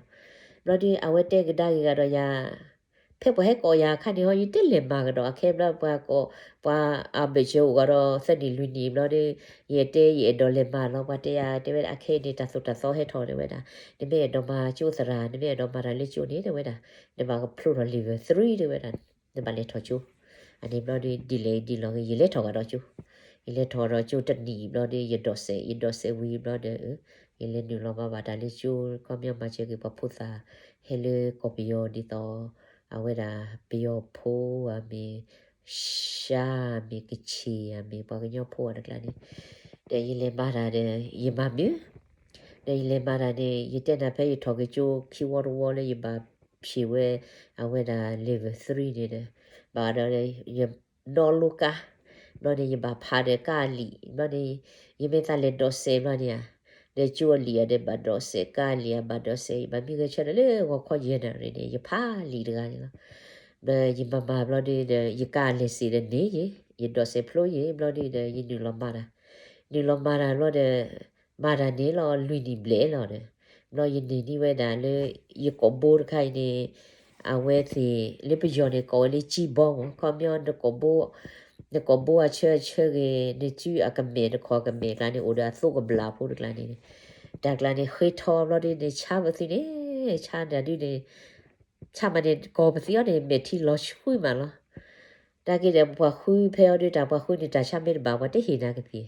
ဘျီဒီး အဝဲတဲကဒါက့ၤဂၤဒီးယၤ ဖဲပှၤဟဲကိးယၤအခါန့ၣ်ဟီ ယတလဲၤမၤကဒီး အခဲဘျီပှၤကိး ပှၤအဘၢၣ်စၢၤအိၣ်ကဒီး သၢနံၣ်လွံၢ်နံၣ်ဘျီဒီး ယတဲ ယအဲၣ်ဒိးလဲၤမၤလီၤ ပှၤတဲယၤ တဲဝဲဒၣ် အခဲအံၤန့ၣ် တၢ်သိၣ်တၢ်သီဟဲထီၣ် တဲဝဲဒၣ် နမ့ၢ်အဲၣ်ဒိးမၤကၠိသရၣ် နမ့ၢ်အဲၣ်ဒိးမၤတၢ်လၢကၠိန့ၣ် တဲဝဲဒၣ် နဘၣ်ကဖျိထီၣ် level three တဲဝဲဒၣ် နဘၣ်လဲၤထီၣ်ကၠိ အန့ၣ်ဘျီဒီး ဒ်လဲၣ်ဒ်လဲၣ်ဂ့ၤ ယလဲၤထီၣ်ကဒီးကၠိ ယလဲၤထီၣ်ဒီးကၠိတနံၣ်ဘျီဒီး ယဒိးစဲး ယဒိးစဲးဝံၤဘျီဒီး ယလဲၤနုာ်လီၤမၤဘၣ်တၢ်လၢကၠိ ခီပညီမၤစၢၤက့ၤပှၤဖိသၣ် ဟဲလၢကီၢ်ပယီၤဒ်သိး အဝဲဒၣ်ပယီၤဖိဧါမ့ၢ် ရှမ်းမ့ၢ် ကချင်ဧါမ့ၢ် ပှၤကညီဖိအတကျါန့ၣ် ဒီးယလဲၤမၤတၢ်ဒီး ယမၤမုာ် ဒီးယလဲၤမၤတၢ်န့ၣ် ယတဲနၤဖဲယထီၣ်က့ၤကၠိခံဝီတဝီလၢယဘၣ်ဖံးဝဲ အဝဲဒၣ် level three န့ၣ်ဒီး ဘၣ်ဒီး ယနီၣ်လိကါ ဘျီန့ၣ် ယဘၣ်ဖးဒီးကါအလံာ် ဘျီန့ၣ် ယမ့ၢ်သးလဲၤဒိးစဲးဘျီန့ၣ်ဧါ ဒီးကၠိအလံာ်ဧါ ဒီးဘၣ်ဒိးစဲးကါအလံာ်ဧါ ဘၣ်ဒိးစဲး ယဘၣ်မံဂဲၤဆၢထၢၣ်လၢဂီၤခီယဲၢ်နၣ်ရံၣ်န့ၣ် ယဖးလံာ်တဂၤန့ၣ်လီၤ ဒီးယမၤမၤဘျီဒီး ယကါလဲၤစ့ၣ်ဒီးန့ၣ်ယ့ၣ် ယဒိးစဲးဖျိယ့ၣ် ဘျီဒီး ယနုာ်လီၤမၤတၢ် နုာ်လီၤမၤတၢ်ဘျီဒီး မၤတၢ်န့ၣ်လီၤ လွံၢ်နံၣ်ဘျဲၣ်လီၤဒီး ဘျီယန့ၢ်န့ၢ်ဝဲဒၣ်လၢ ယကိာ်ဘိတခါအံၤန့ၣ် အဝဲသ့ၣ် လၢပယီၤန့ၣ် ကိးဝဲလၢကံဘီမး ခီပညီ နကိာ်ဘိ နကိာ်ဘိအဆၢအဆၢဂ့ၤ နစုအကမဲာ်တခီကမဲာ်ကျါန့ၣ် အိၣ်ဒီးအသိကဘျၣ်ဖိတကျါန့ၣ် တၢ်ကျါန့ၣ်ဃ့ထီဘျီဒ်န့ၣ် ဆါပသံန့ၣ် ဆါတၢ်ဒုးန့ၣ် ဆါမးန့ၣ် ကိးပသံအီၤန့ၣ် မဲာ်ထံလီၤဆှံမးလီၤ တၢ်က့ဒီး ပှၤဃုဖဲအီၤဒုး တၢ်ပှၤဃုန့ၣ် တၢ်ဆါမ့ၢ်တဘၣ် ပှၤတဟ့ၣ်နၤကသ့ၣ်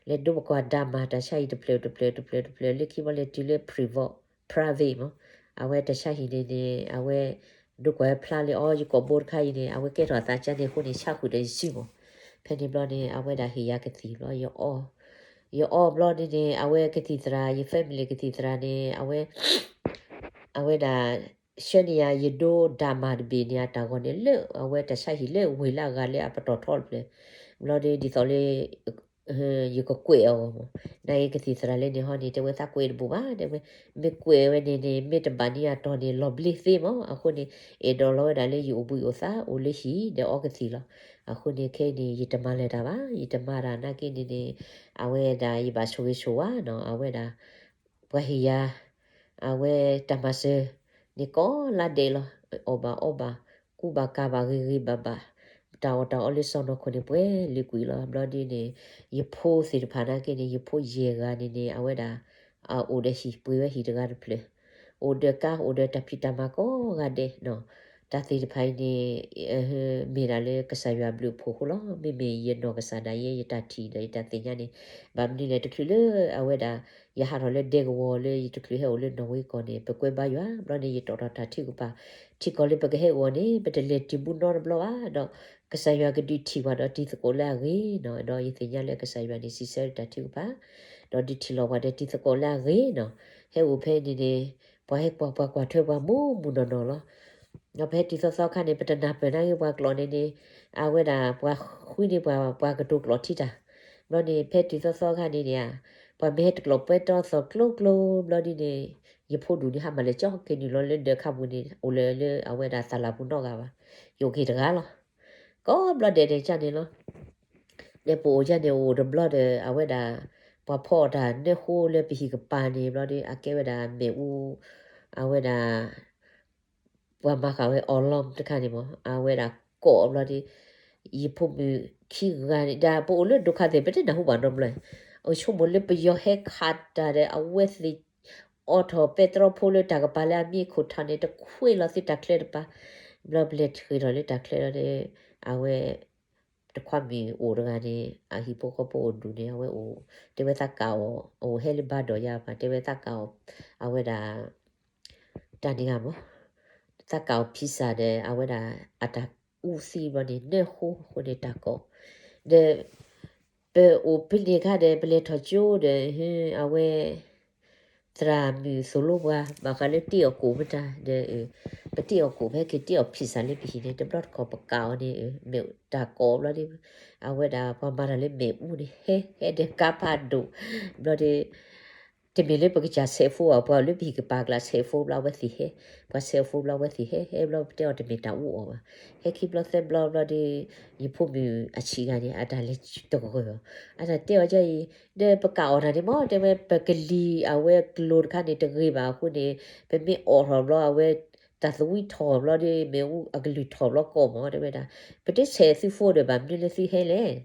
လဲၤဒိပကွၢ်ဒါမၤ တၢ်ဆါဟံၣ်တဖျၢၣ်တဖျၢၣ်တဖျၢၣ်တဖျၢၣ် လၢခံဘီလဲၤတုၤလၢ private private မး အဝဲတၢ်ဆါဟံၣ်န့ၣ်န့ၣ် အဝဲ ဒိကွၢ်ဖျါလၢအီၤ ယကိာ်ဘိတခါအံၤန့ၣ် အဝဲကဲထီၣ်အသးကါန့ၣ်အဃိန့ၣ် ဆါဃုာ်ဒီးယစုမး ဖဲန့ၣ်ဘျီန့ၣ် အဝဲဒၣ်ဟ့ၣ်ယၤကသံၣ်ဘျီ ယအီ ယအီဘျီန့ၣ်န့ၣ် အဝဲကသံၣ်သရၣ် ယ family ကသံၣ်သရၣ်န့ၣ် အဝဲ အဝဲဒၣ် ဆှၢန့ၢ်ယၤ ယဒိဒါမၤတဘ့ၣ်န့ၣ် အတၢ်ဂီၤန့ၣ်လၢ အဝဲတၢ်ဆါဟံၣ်လၢဝ့ၢ်လၢအဂၤလၢအပတီၢ်ထီတဖျၢၣ် ဘျီဒီး ဒ်သိးလၢ ယကကွဲးအဂီၢ်မး နကသံၣ်သရၣ်လၢန့ၣ်ဟီန့ၣ် တဲဝဲသးကွဲးတဘိးဘၣ် တဲဝဲ မ့ၢ်ကွဲးဝဲန့ၣ်န့ၣ် မ့ၢ်တဘၣ်န့ၢ်အတီၢ်န့ၣ် လီၤဘျ့သ့မး အဃိန့ၣ် အဲၣ်ဒိးလီၤဝဲဒၣ်လၢယအိၣ်ဘှံးအိၣ်သါ အိၣ်လၢဟံၣ်ဒီးအီကသံၣ်လီၤ အဃိန့ၣ် ခဲအံၤန့ၣ် ယတမၤလၢၤတၢ်ဘၣ် ယတမၤတၢ်နာ်က့န့ၣ်န့ၣ် အဝဲဒၣ်ယဘၣ်ဆိၣ်ဂ့ၤဆိၣ်ဝါနီၤ အဝဲဒၣ် ပှၤဟ့ၣ်ယၤ အဝဲတၢ်မၤစၢၤန့ၣ်ကိးလါဒဲးလီၤ အီၣ်ဘၣ်အီဘၣ် ကူဘၣ်ကၤဘၣ်ဂ့ၤဂ့ၤဘၣ်ဘၣ် တၢ်အီၣ်တၢ်အီလၢစီၢ်နီၤခိၣ်န့ၣ် ပှဲၤလုာ်ကွံာ်လီၤ ဘျီဒ်န့ၣ် ယဖိသ့ၣ်တဖၣ်နာ်က့န့ၣ် ယဖိယဲၢ်ဂၤန့ၣ်န့ၣ် အဝဲဒၣ် အအိၣ်ဒီးဟံၣ်ပှ့ၤဝဲဟံၣ်တဂၤတဖျၢၣ် အိၣ်ဒီးကါ အိၣ်ဒီးတၢ်ဖံးတၢ်မၤကိးဂၤဒဲးနီၤ တၢ်သ့ၣ်တဖၣ်အံၤန့ၣ် မ့ၢ်ဒၣ်လၢကစၢ်ယွၤဘျုးအဖှိၣ်အဃိလီၤ မ့မ့ၢ်ယနီၢ်ကစၢ်ဒၣ်ယဲ ယတၢ်ထံၣ်ဒီးယတၢ်သ့ၣ်ညါန့ၣ် ဘၣ်မနုၤလဲၣ် တချုးလၢအဝဲဒၣ် ယဟးထီၣ်လၢဒဲကဝီၤလၢ ယတချုးဟဲအိၣ်လၢနီၣ်ဝ့ကီၢ်န့ၣ် ပကွဲဘါယွၤ ဘျီန့ၣ် ယတီၣ်ထီၣ်တၢ်ထုကဖၣ် ထံကီၢ်လၢပကဟဲအိၣ်အီၤန့ၣ် ပတလဲၤတုၤဘူးနီတဘျီဘၣ် ဒီးကစၢ်ယွၤကဒုးထံၣ်ပှၤဒီးတံၤသကိးလၢအဂ့ၤနီၤ ဒီးယသ့ၣ်ညါလၢကစၢ်ယွၤန့ၣ် စံးဆၢတၢ်ထုကဖၣ် ဒီးဒုးထံၣ်လီၤပှၤဒီးတံၤသကိးလၢအဂ့ၤနီၤ ဟဲအိၣ်ဖဲန့ၣ်န့ၣ် ပှၤဟဲကွၢ်ပှၤကွၢ်ထွဲပှၤမူးမူးနီၢ်နီၢ်လီၤ ဒီးပဟဲတုၤသီသီခါန့ၣ် ပတနၢ်ပၢၢ်နာ်က့ပှၤကျိာ်န့ၣ်န့ၣ် အဝဲဒၣ်ပှၤဃုန့ၢ်ပှၤ ပှၤကတိၤကျိာ်ထံတၢ် ဘျီန့ၣ် ဖဲတုၤသီသီခါန့ၣ်န့ၣ် ပှၤမ့ၢ်ဟဲတကျိာ်ပဲတြီသီၣ်ကျိကျိ ဘျီဒ်န့ၣ် ယဖိဒူၣ်န့ၣ် ဟးမၤလဲၤကၠီက့ၤနုာ်လီၤလၢဒၢးခါပူၤန့ၣ် အိၣ်လၢလၢအဝဲဒၣ်သးလၢ်ပူၤနီတဂၤဘၣ် ယအိၣ်က့ၤတဂၤလီၤ ကိးဘျီဒဲးဒဲးကၢ်န့ၣ်လီၤ ဒီးပအိၣ်ကၢ်န့ၣ် အိၣ်တဘျီဒီး အဝဲဒၣ် ပှၤဖီအီၣ်တၢ်နၢဃိလၢပဟံၣ်ကပၤန့ၣ် ဘျီဒီး အကဲဝဲဒၣ်မ့ၣ်အူ အဝဲဒၣ် ပှၤမၤဃာ်ဝဲ alarm တခါန့ၣ်မး အဝဲဒၣ်ကိးဘျီဒီး ယဖိမုၣ်ခံဂၤန့ၣ် ဒီးပအိၣ်လၢဒိခါသ့ၣ် ပတနၢ်ဟူဘၣ်နီတဘျီ အဆိကမိၣ်လၢပယီၤဟဲခးတၢ်ဒီး အဝဲသ့ၣ် အိးထီၣ်ပဲတြီဖိလၢတၢ်ကပၤလၢအမံခိၣ်ထီၣ်န့ၣ် တခွ့လီၤသုတၢ်ချၢတပၤ ဘျီပလဲၤထုးထီၣ်လၢတၢ်ချၢလီၤဒီး အဝဲ တခွါမုၣ်အိၣ်တဂၤန့ၣ် အဟံၣ်ဖိဃီဖိအိၣ်ဒူၣ်န့ၣ် အဝဲအိၣ် တဲဝဲသးကးအီၤ အအိၣ်ဟဲလၢဘါဒီးယါပၤ တဲဝဲသးကးအီၤ အဝဲဒၣ် တၢ်န့ၣ်ဂ့ၤမး သးကးအီၤ pizza ဒီး အဝဲဒၣ်အတၢ် အူသံဘျီန့ၣ် နၢၣ်ဃိအဃိန့ၣ်တၢ်ကိး, ဒီး ပအိၣ်ဖဲန့ၣ်အခါဒီး ပလဲၤထီၣ်ကၠိဒီး အဝဲ သရၣ်မုၣ်သိၣ်လိပှၤ ဘၣ်ဃးလၢတ့အီၣ်ကိၣ်မတၤဒီး ပတ့အီၣ်ကိၣ်ဖဲက့ၤတ့အီၣ်ဖံစၢ်လၢပဟံၣ်န့ၣ် တဘျီတခီၣ်ပကးအီၤန့ၣ် မ့ၢ်တၢ်ကိးဘျီဒီး အဝဲဒၣ်ပှၤမၤတၢ်လၢမ့ၣ်အူန့ၣ် ဟဲ ဟဲဒီးကါဖးဒိၣ် ဘျီဒီး တမ့ၢ်လၢပကစၢ်ဆဲးဖိအီၤ ပှၤလၢပဟံၣ်ကပၤကျါဆဲးဖိဘျီအဝဲသ့ၣ်ဟဲ, ပှၤဆဲးဖိဘျီအဝဲသ့ၣ်ဟဲ ဟဲဘျီပတဲအီၤတမ့ၢ်တၢ်အူအီၣ်ဘၣ်, ဟဲခံဘျီသၢဘျီဘျီဒီး ယဖိမုၣ်အဆံးဂၤန့ၣ် အတၢ်လဲၤတဂၢၢ်အီၤ, အတၢ်တဲအီၤဒ်အံၤ, ဒီးပကးအီၣ်တၢ်န့ၣ်မ့ၢ် တဲဝဲ ပကလံၤအဝဲကျိၤတခါန့ၣ်တဂ့ၤဘၣ်အဃိန့ၣ် ပမ့ၢ်အီၣ်ထီၣ်ဘျီအဝဲ တၢ်သဝံထီၣ်ဘျီဒီး မ့ၣ်အူအကလုၢ်ထီၣ်ဘျီကိးမ့ၢ် တဲဝဲဒၣ်, ပတဆဲးသုဖိဒီးဘၣ်မနုၤလၢသုဟဲလဲၣ်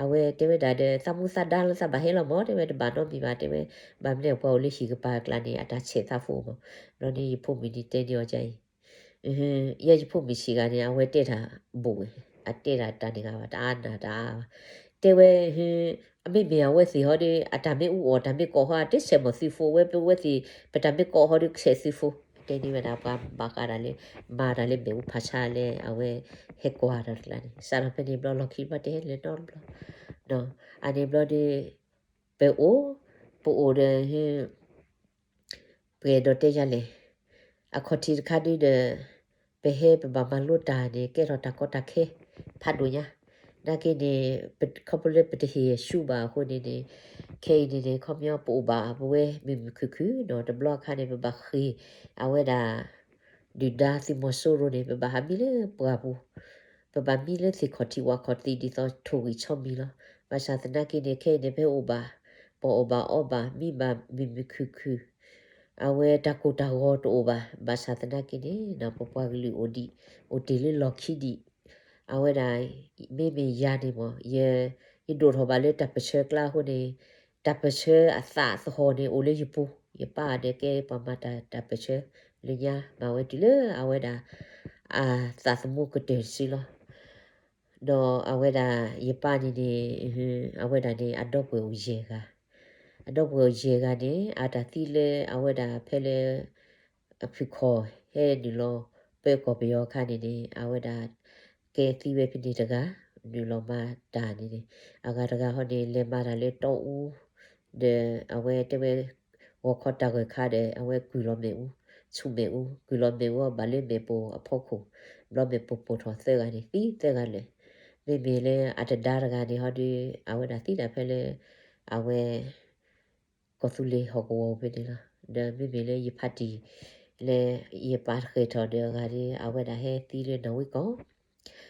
အဝဲတဲဝဲဒၣ်ဒီး သးမူသးဒါလၢသးဘၣ်ဟဲလီၤမ့ၢ် တဲဝဲ တဘၣ်နီတမံၤဘၣ် တဲဝဲ, ဘၣ်မနုၤပှၤအိၣ်လၢဟံၣ်ကပၤအကျါန့ၣ် အတၢ်ဆဲးသးဖိမ့ၢ်, ဘျီန့ၣ်ယဖိမုၣ်န့ၣ်တဲန့ၢ်အီၤဒ်အံၤ, ယဲယဖိမုၣ်ဆံးဂၤန့ၣ် အဝဲတဲတၢ်ဘူးဝဲ, အတဲတၢ်တၢ်န့ၣ်ဂ့ၤဘၣ် တအါနၢ်တအါဘၣ်, တဲဝဲ အမ့မ့ၢ်အဝဲသ့ၣ်ဟီဒီး အတၢ်မ့ၢ်အူအီၣ်တၢ်မ့ၢ်ကိးဟီ တဆဲးမီၢ်သုဖိဝဲ ပဝဲသ့ၣ် ပတၢ်မ့ၢ်ကိးဟီဒီးဆဲးသုဖိ, တဲန့ၢ်ဝဲဒၣ်ပှၤဘၣ်ဃးဒၣ်လၢ မၤတၢ်လၢမ့ၣ်အူဖးဆါလၢအဝဲ ဟဲကွၢ်တၢ်တကျါန့ၣ် စးထီၣ်ဖဲန့ၣ်ဘျီလီၢ်ခံဘျီတဟဲလၢၤနီတဘျီ, အန့ၣ်ဘျီဒီး ပအိၣ်, ပအိၣ်ဒီး ပအဲၣ်ဒိးတဲယၤလဲၣ်, အခီၣ်ထံးတခါဒုဒီး ပဟဲပဘၣ်မၤလိတၢ်န့ၣ် ကဲထီၣ်တၢ်ကီတၢ်ခဲ ဖးဒိၣ်ညါ, နာ်က့န့ၣ် ခီဖျိလၢပတဟ့ၣ်ဆူဘၣ်အဃိန့ၣ်န့ၣ် ခဲအံၤန့ၣ်န့ၣ် ခီပညီပအိၣ်ဘၣ်ပဝဲမုာ်မုာ်ခုၣ်ခုၣ်ဒီး တဘျီအခါန့ၣ် ပဘၣ်ဃ့ၢ် အဝဲဒၣ် ဒုၣ်ဒါသုးမီၤစိရိၤန့ၣ် ပဘၣ်ဟးမံလၢပှၢ်ပူၤ, ပဘၣ်မံလၢသ့ၣ်ခီၣ်ထံးဝၣ်ခီၣ်ထံးဒ်သိးထိၣ်ဂံၢ်ဆီမံၤလီၤ. ဘၣ်ဆၣ်သနာ်က့န့ၣ် ခဲအံၤန့ၣ် ပအိၣ်ဘၣ်, ပအီၣ်ဘၣ်အီဘၣ် မံဘၣ်မုာ်မုာ်ခုၣ်ခုၣ်, အဝဲတၢ်ကိၢ်တၢ်ဂီၤတအိၣ်ဘၣ်. ဘၣ်ဆၣ်သနာ်က့န့ၣ် ပပှၤကလုာ်အိၣ်ဒံး အိၣ်တ့ၢ်လၢလီၢ်ခံဒံး, အဝဲဒၣ် မ့မ့ၢ်ယၤန့ၣ်မ့ၢ် ယဒိၣ်ထီၣ်ဘၣ်လၢတၢ်ပၢၢ်ဆၢကျါအဃိန့ၣ် တၢ်ပၢၢ်ဆၢအသးသဟီၣ်န့ၣ် အိၣ်လၢယပူၤ, ယပၢ်ဒီးကဲပှၤမၤတၢ်တၢ်ပၢၢ်ဆၢလၢညါ မၤဝဲတုၤလၢအဝဲဒၣ် အသးသမူကတၢၢ်တစုလီၤ. ဒီးအဝဲဒၣ်ယပၢ်န့ၣ်န့ၣ် အဝဲဒၣ်န့ၣ် အဒီပုၢ်ဝဲၢ်အိၣ်ယဲၢ်ဂၤ, အဒီပုၢ်ဝဲၢ်အိၣ်ယဲၢ်ဂၤန့ၣ် အတၢ်သံလၢအဝဲဒၣ်ဖဲလၢ အဖုၣ်ခီၣ်ဟဲနုာ်လီၤ ပၢကီၢ်ပယီၤအခါန့ၣ်န့ၣ် အဝဲဒၣ် ကဲသံဝဲဖဲန့ၣ်တဂၤ, နုာ်လီၤမၤတၢ်န့ၣ်န့ၣ် အဂၤတဂၤဟီန့ၣ် လဲၤမၤတၢ်လၢတီအူ, ဒီးအဝဲတဲဝဲ ဂီၤခီတၢ်ဂၢၢ်ခါဒီး အဝဲကွံာ်လီၤမ့ၣ်အူ, ဆူၣ်မ့ၣ်အူ, ကွံာ်လီၤမ့ၣ်အူအီၤဘၣ်လၢမ့ၣ်ပိၢ်အဖီခိၣ်, ဘျီမ့ၣ်ပိၢ်ပိၢ်ထီၣ်သၢဂၤန့ၣ် သံသၢဂၤလၢာ်. မ့မ့ၢ်လၢအတဒါတဂၤန့ၣ်ဟီဒီး အဝဲဒၣ်သံတၢ်ဖဲလၢ အဝဲ ကီၢ်သူလ့ၤဟီၣ်ကဝီၤဖဲန့ၣ်လီၤ. ဒီးမ့မ့ၢ်လၢယဖါတံၢ် လၢယပၢ်ဃဲၤထီၣ်ဒီးအဂၤဒီး အဝဲဒၣ်ဟဲသံလၢနီၣ်ဝ့ကီၢ်,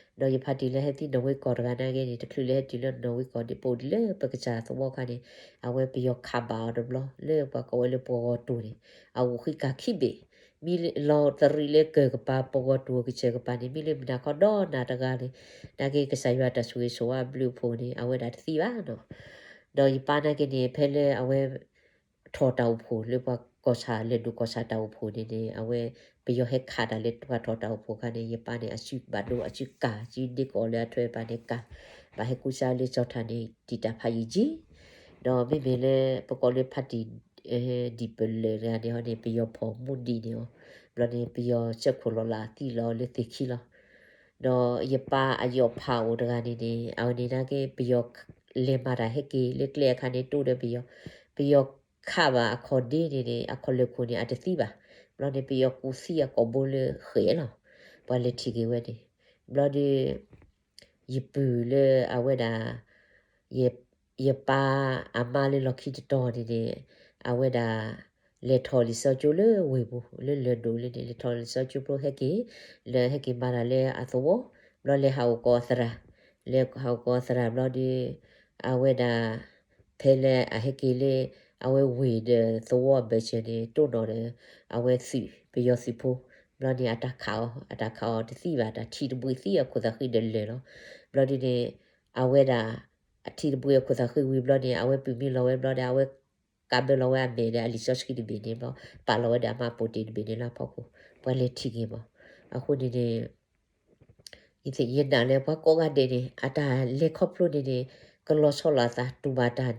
ဒီးယဖါတံၢ်လၢဟဲသံနီၣ်ဝ့ကီၢ်တဂၤနာ်က့န့ၣ် တချုးလၢဟဲတုၤလၢနီၣ်ဝ့ကီၢ်န့ၣ် ပအိၣ်ဒံးလၢပကစၢ်သဝီခါန့ၣ် အဝဲပယီၤခးဘၣ်အီၤတဘျီ လၢပှၤကိးဝဲလၢပှၤဂီၤတိၢ်န့ၣ် အအိၣ်ဃံကၢ်ခံဘ့ၣ်, မ့ၢ်လီၤတရံးလၢကၢၢ်ကပၤ ပှၤဂီၤတိၢ်ကစၢၢ်ကပၤန့ၣ် မ့ၢ်လၢမုၢ်နၤခီဒီနၤတဂၤန့ၣ် နာ်က့ကစၢ်ယွၤတၢ်ဆိၣ်ဂ့ၤဆိၣ်ဝါဘျုးအဖှိၣ်န့ၣ် အဝဲဒၣ်တသံဘၣ်နီၤ. ဒီးယပၢ်နာ်က့န့ၣ် ဖဲလၢအဝဲ ထီၣ်တၢ်အိၣ်ဖှိၣ်လၢပှၤကီၢ်ဆၣ် လဲၤဒိၣ်ကီၢ်ဆၣ်တၢ်အိၣ်ဖှိၣ်န့ၣ်န့ၣ် အဝဲ ပယီၤဟဲခးတၢ်လၢပှၤထီၣ်တၢ်အိၣ်ဖှိၣ်အခါန့ၣ် ယပၢ်န့ၣ် အစုဘၣ်ဒိ အစုကၢ် စုဒ့ကီးလၢအထွဲပၤန့ၣ်ကၢ် ဘၣ်ဟဲကူစါလၢကၠီထၣ်န့ၣ် တံာ်တၢ်ဖးယံာ်ကံ ဒီးမ့မ့ၢ်လၢပကိးလၢဖါတံၢ် ဒံၣ်ပလၢာ်တဂၤန့ၣ်ဟီန့ၣ် ပယီၤဖီၣ်မူဒံးန့ၢ်အီၤ, ဘျီန့ၣ် ပယီၤစၢခိၣ်လီၤလးသံလီၤလၢသ့ၣ်ခံလီၤ. ဒီးယပၢ်အယီၣ်ဖးအိၣ်တဂၤန့ၣ်န့ၣ် အဝဲန့ၣ်နာ်က့ ပယီၤလဲၤမၤတၢ်ဟဲက့ၤလၢကျဲအခါန့ၣ် တိၢ်ဒီးပယီၤ, ပယီၤခးဘၣ်အခီၣ်ဒ့န့ၣ်န့ၣ် အခီၣ်လၢာ်ခိၣ်န့ၣ် အတသံဘၣ်. ဘျီန့ၣ် ပယီၤကူးသံအကိာ်ဘိလၢဃဲးလီၤ. ပှၤလဲၤထံၣ်က့ၤဝဲန့ၣ်, ဘျီဒီး ယပုၢ်လၢအဝဲဒၣ် ယ ယပၢ်အမါလၢလီၢ်ခံတတီၤန့ၣ်န့ၣ် အဝဲဒၣ် လဲၤထီၣ်လံာ်စီကၠိလၢဝ့ၢ်ပူၤ လၢလၢၢ်ဒိၣ်လၢန့ၣ် လဲၤထီၣ်လံာ်စီကၠိဖျိဟဲက့ၤ လၢဟဲက့ၤမၤတၢ်လၢအသဝီ, ဘျီလဲၤဟးအိၣ်ကိးအသရၣ်, လဲၤဟးအိၣ်ကိးအသရၣ်ဘျီဒီး အဝဲဒၣ် ဖဲလၢအဟဲက့ၤလၢ အဝဲဝ့ၢ်ဒီးသဝီအဘၢၣ်စၢၤန့ၣ် တိၢ်နီၣ်ဒီး အဝဲသုး ပယီၤသုးဖိ, ဘျီန့ၣ် အတၢ်ခးအီၤ အတၢ်ခးအီၤတသံဘၣ် တၢ်ထံၣ်တဘှံးသံအခိၣ်သးဃံဒီးလၢာ်လီၤ. ဘျီဒ်န့ၣ် အဝဲဒၣ် အထံၣ်တဘှံးအခိၣ်သးဃံဝံၤဘျီန့ၣ် အဝဲပုၢ်မံလီၤဝဲဘျီဒီး အဝဲကးဘၢလီၤဝဲအမဲာ်ဒီးအလံာ်စီဆှံတဘ့ၣ်န့ၣ်ဘျီ ပာ်လီၤဝဲဒီးအမါပိာ်တ့ၢ်တဘ့ၣ်န့ၣ်လၢအဖီခိၣ် ပှၤလဲၤထံၣ်က့ၤမး. အဃိန့ၣ်န့ၣ် ယနာ်လၢပှၤကိးဂၤဒဲးန့ၣ် အတၢ်လဲၤခီဖျိန့ၣ်န့ၣ် ကလီၤဆီလီၤအသး တူၢ်ဘၣ်တၢ်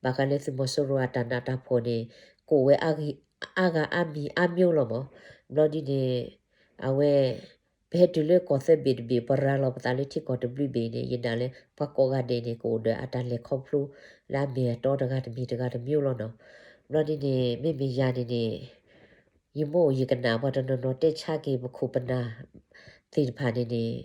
ဘၣ်ဃးလၢသုးမီၤစိရိၤအတၢ်နးတၢ်ဖှီၣ်န့ၣ် ကအိၣ်ဝဲအါဂၤအါမံၤအါမျိၤလီၤမး. ဘျီဒ်န့ၣ် အဝဲ ပဟဲတုၤလၢကီၢ်သၢဘ့ၣ်တဘ့ၣ် ပရၤလီၤပသးလၢထံကီၢ်တဘျုးဘ့ၣ်န့ၣ် ယနာ်လၢပှၤကိးဂၤဒဲးန့ၣ် ကအိၣ်ဒီးအတၢ်လဲၤခီဖျိ လၢအမ့ၢ်အတီတဂၤတမံၤတဂၤတမံၤလီၤနီၤ. ဘျီဒ်န့ၣ် မ့မ့ၢ်ယၤန့ၣ်န့ၣ် ယမိၢ်ယကနၣ်ပှၤတနီၤနီၤတဲဆါက့ၤပခိၣ်ပနၢ်သ့ၣ်တဖၣ်န့ၣ်န့ၣ်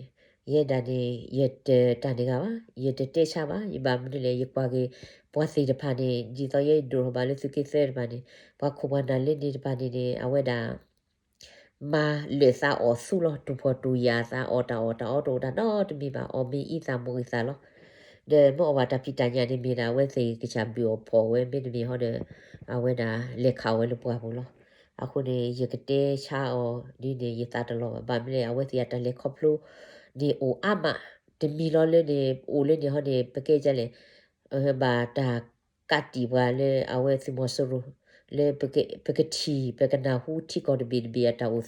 ယဲဒၣ်န့ၣ် ယတတၢ်န့ၢ်ဂၤဘၣ်, ယတတဲဆါဘၣ်, ယဘၣ်မနုၤလဲၣ် ယကွၢ်က့ၤ ပှၤသ့ၣ်တဖၣ်န့ၣ် ဒ်သိးယဲယဒိၣ်ထီၣ်ဘၣ်လၢသုးက့သၢတဖၣ်န့ၣ် ပှၤခိၣ်ပှၤနၢ်လၢန့ၣ်တဖၣ်န့ၣ်န့ၣ် အဝဲဒၣ် မၤလၢာ်သးအီၣ်သူလီၤ တူၢ်ဖှီၣ်တူၢ်ယာ်သး အီၣ်တၢ်အီၣ်တၢ်အီတအိၣ်တၢ်နီတမံၤဘၣ် အီၣ်မ့ၤအံသၣ်မိၢ်အံသၣ်လီၤ. ဒီးမ့ၢ်အီၣ်ဘၣ်တၢ်ဖံးတၢ်ညၣ်န့ၣ်မ့ၢ်ဒၣ် အဝဲသ့ၣ်ကစၢ်ဘုၣ်အီၣ်ဖှီၣ်ဝဲ မ့တမ့ၢ်ဟီဒီး အဝဲဒၣ်လဲၤခးအီၣ်ဝဲလၢပှၢ်ပူၤလီၤ. အဃိန့ၣ် ယကတဲဆါအီၤဒ်န့ၣ် ယသးတလီၤဘၣ်. ဘၣ်မနုၤလဲၣ် အဝဲသ့ၣ်အတၢ်လဲၤခီဖျိန့ၣ်အိၣ်အါမး တမံၤလီၤလၢန့ၣ် အိၣ်လၢန့ၣ်ဟီန့ၣ် ပကဲဒ်လဲၣ် ဘၣ်တၢ်ကးတံာ်ပှၤလၢအဝဲသုးမီၤစိရိၤ လၢပကထံၣ် ပကနၢ်ဟူထံကီၢ်တဘ့ၣ်တဘ့ၣ်အတၢ်အိၣ်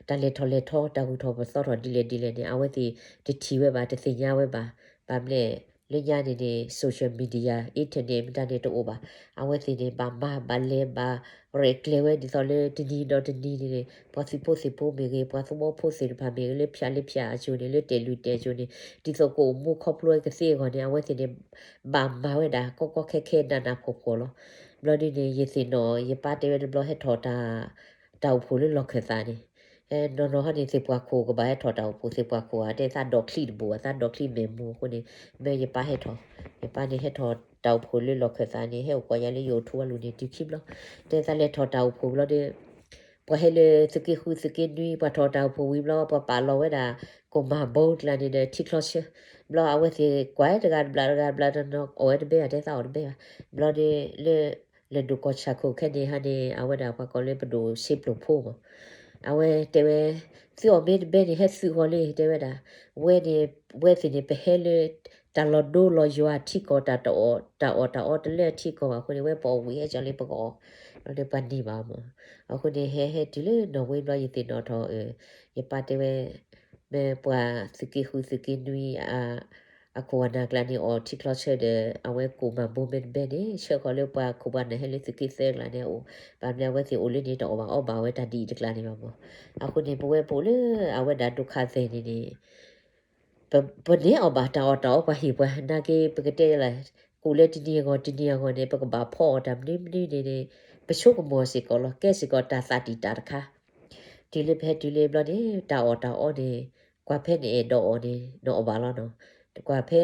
သး တၢ်လဲၤထီၣ်လဲၤထီ တၢ်ဂုၤထီၣ်ပသီထီၣ်ဒ်လဲၣ်ဒ်လဲၣ်န့ၣ် အဝဲသ့ၣ်တထံၣ်ဝဲဘၣ် တသ့ၣ်ညါဝဲဘၣ်. ဘၣ်မနုၤလဲၣ် လၢညါန့ၣ်န့ၣ် social media internet မတၤန့ၣ်တအိၣ်ဘၣ်. အဝဲသ့ၣ်န့ၣ် ဘၣ်မၤဘၣ်လဲၤ ဘၣ်ရဲၣ်ကျဲၤဝဲ ဒ်သိးလၢတနံၤဒီးတနံၤန့ၣ်န့ၣ် ပှၤသုးဖိသံၣ်ဖိမ့ၢ်ဂ့ၤ ပှၤသဝီဖိသ့ၣ်တဖၣ်မ့ၢ်ဂ့ၤ လၢဖၠးလၢဖၠးအစိၤန့ၣ် လၢတဲာ်လုၢ်တဲာ်အစိၤန့ၣ် ဒ်သိးကအိၣ်မူခီဖျိဝဲကသ့အဂီၢ်န့ၣ် အဝဲသ့ၣ်န့ၣ် ဘၣ်မၤဝဲဒၣ်ကီကီခဲခဲနးနးဖှီၣ်ဖှီၣ်လီၤ. ဘျီဒ်န့ၣ် ယသ့ၣ်နီၣ် ယပၢ်တဲဝဲတဘျီ ဟဲထီၣ်တၢ်အိၣ်ဖှိၣ်လၢလီၢ်ခၢၣ်သးန့ၣ် နီၢ်နီၢ်ဟီန့ၣ် သ့ၣ်ပှၢ်ခိၣ်ကဘၣ်ဟဲထီၣ်တၢ်အိၣ်ဖှိၣ် သ့ၣ်ပှၢ်ခိၣ်ဧါ တဲသးဒီးချံတဘိၣ် အသးဒီးချံမဲာ်မူအဃိန့ၣ် မ့ၢ်ယပၢ်ဟဲထီၣ် ယပၢ်န့ၣ်ဟဲထီၣ်တၢ်အိၣ်ဖှိၣ်လၢလီၢ်ခၢၣ်သးန့ၣ် ဟဲအိၣ်ကွၢ်ယၤလၢယအိၣ်ထူဝါလိၤန့ၣ် တုၤခံဘျီ တဲသးလဲၤထီၣ်တၢ်အိၣ်ဖှိၣ်ဘျီဒီး ပှၤဟဲလၢသုးက့ဃု သုးက့နွံ ပှၤထီၣ်တၢ်အိၣ်ဖှိၣ်ဝံၤဘျီ ပှၤပာ်လီၤဝဲဒၣ် ကိၣ်မၤဘိကျါန့ၣ်ဒီး ထံချီဆၢ ဘျီအဝဲသ့ၣ်ကွၢ်တဂၤတဘျးတဂၤတဘျးတနီၤ အီၣ်ဝဲတဘဲ တဲသးအီၣ်တဘဲဘၣ်. ဘျီဒီး လၢ လၢဒိၣ်ကီၢ်ဆၣ်ခိၣ်ခဲန့ၣ်ဟါန့ၣ် အဝဲဒၣ်ပှၤကိးလၢပဒိၣ်စ့ပျိၢ်ဖိမး အဝဲတဲဝဲ သုအီၣ်မ့ၢ်တဘဲန့ၣ် ဟဲသုးဃီၤလံ တဲဝဲဒၣ် ဝဲန့ၣ် ဝဲသ့ၣ်န့ၣ် ပဟဲလၢ တၢ်လီၤဒိလီၤယွၤထံကီၢ် တၢ်တအီၣ် တၢ်အီၣ်တၢ်အီတလၢထံကီၢ်ဘၣ်အဃိန့ၣ် ဝဲပအီၣ်ဝံၤဟဲကၠီၤလံပကအီၣ် ဘျီဒီးပှၤန့ၢ်ဘၣ်မး. အဃိန့ၣ် ဟဲဟဲတုၤလၢနီၣ်ဝ့ဘျီ ယသ့ၣ်နီၣ်ထီၣ် ယပၢ်တဲဝဲ မ့ၢ်ပှၤသုးက့ဃု သုးက့နွံ အခိၣ်အနၢ်ကျါန့ၣ် အီၣ်ထံချီဆၢဒီး အဝဲကိၣ်မၤဘိမ့ၢ်တဘဲန့ၣ် ဆၢဃီၤလၢပှၤခိၣ်ပှၤနၢ်ဟဲလၢသုးက့သၢကျါန့ၣ်အိၣ် ဘၣ်မနုၤအဝဲသ့ၣ်အိၣ်လၢန့ၣ် တအီၣ်ဘၣ်အီဘၣ်ဝဲတၢ်ဒ်အံၤတကျါန့ၣ်ဘၣ်မး. အဃိန့ၣ် ပဝဲပအိၣ်လၢအဝဲဒၣ်ဒိၣ်ခါသဲၣ်န့ၣ်န့ၣ် ပ ပန့ၢ်အီၣ်ဘၣ်တၢ်အီၣ်တၢ်အီပှၤဟ့ၣ်ပှၤ နာ်က့ ပကတဲလၢ ကိၣ်လၢတနံၤအဂီၢ် တနံၤအဂီၢ်န့ၣ် ပကဘၣ်ဖီအီၣ်တၢ်မနုၤမနုၤန့ၣ်န့ၣ် ပဆိကမိၣ်စ့ၢ်ကီးလီၤ ကဲစ့ၢ်ကီးတၢ်သးတံာ်တာ်တခါ တုၤလၢပဟဲတုၤလၢဘျီန့ၣ် တၢ်အီၣ်တၢ်အီန့ၣ် ကွၢ်ဖဲနအဲၣ်ဒိးအီၣ်န့ၣ် နအီၣ်ဘၣ်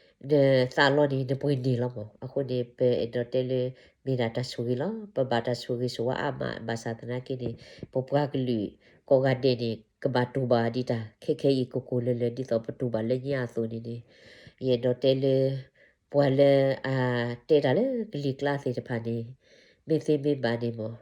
လီၤနီၤ. ကွၢ်ဖဲ နသးလီန့ၣ် နပှ့ၤန့ၢ်လီၤမး. အဃိန့ၣ် ပအဲၣ်ဒိးတဲလၢ မ့ၢ်ဒၣ်တၢ်ဆိၣ်ဂ့ၤလီၤ. ပဘၣ်တၢ်ဆိၣ်ဂ့ၤဆိၣ်ဝါအါမး ဘၣ်ဆၣ်သနာ်က့န့ၣ် ပပှၤကလုာ်ကိးဂၤဒဲးန့ၣ် ကဘၣ်တူၢ်ဘၣ်ဒံးတၢ် ခဲခဲအံၤကိၢ်ကိၢ်လၢၤလၢၤ ဒ်သိးပတူၢ်ဘၣ်လၢညါအသိးန့ၣ်န့ၣ် ယအဲၣ်ဒိးတဲလၢ ပှၤလၢအတဲတၢ်လၢကလံၤကျါသ့ၣ်တဖၣ်န့ၣ် မ့ၢ်သ့မ့ၢ်ဘၣ်န့ၣ်မး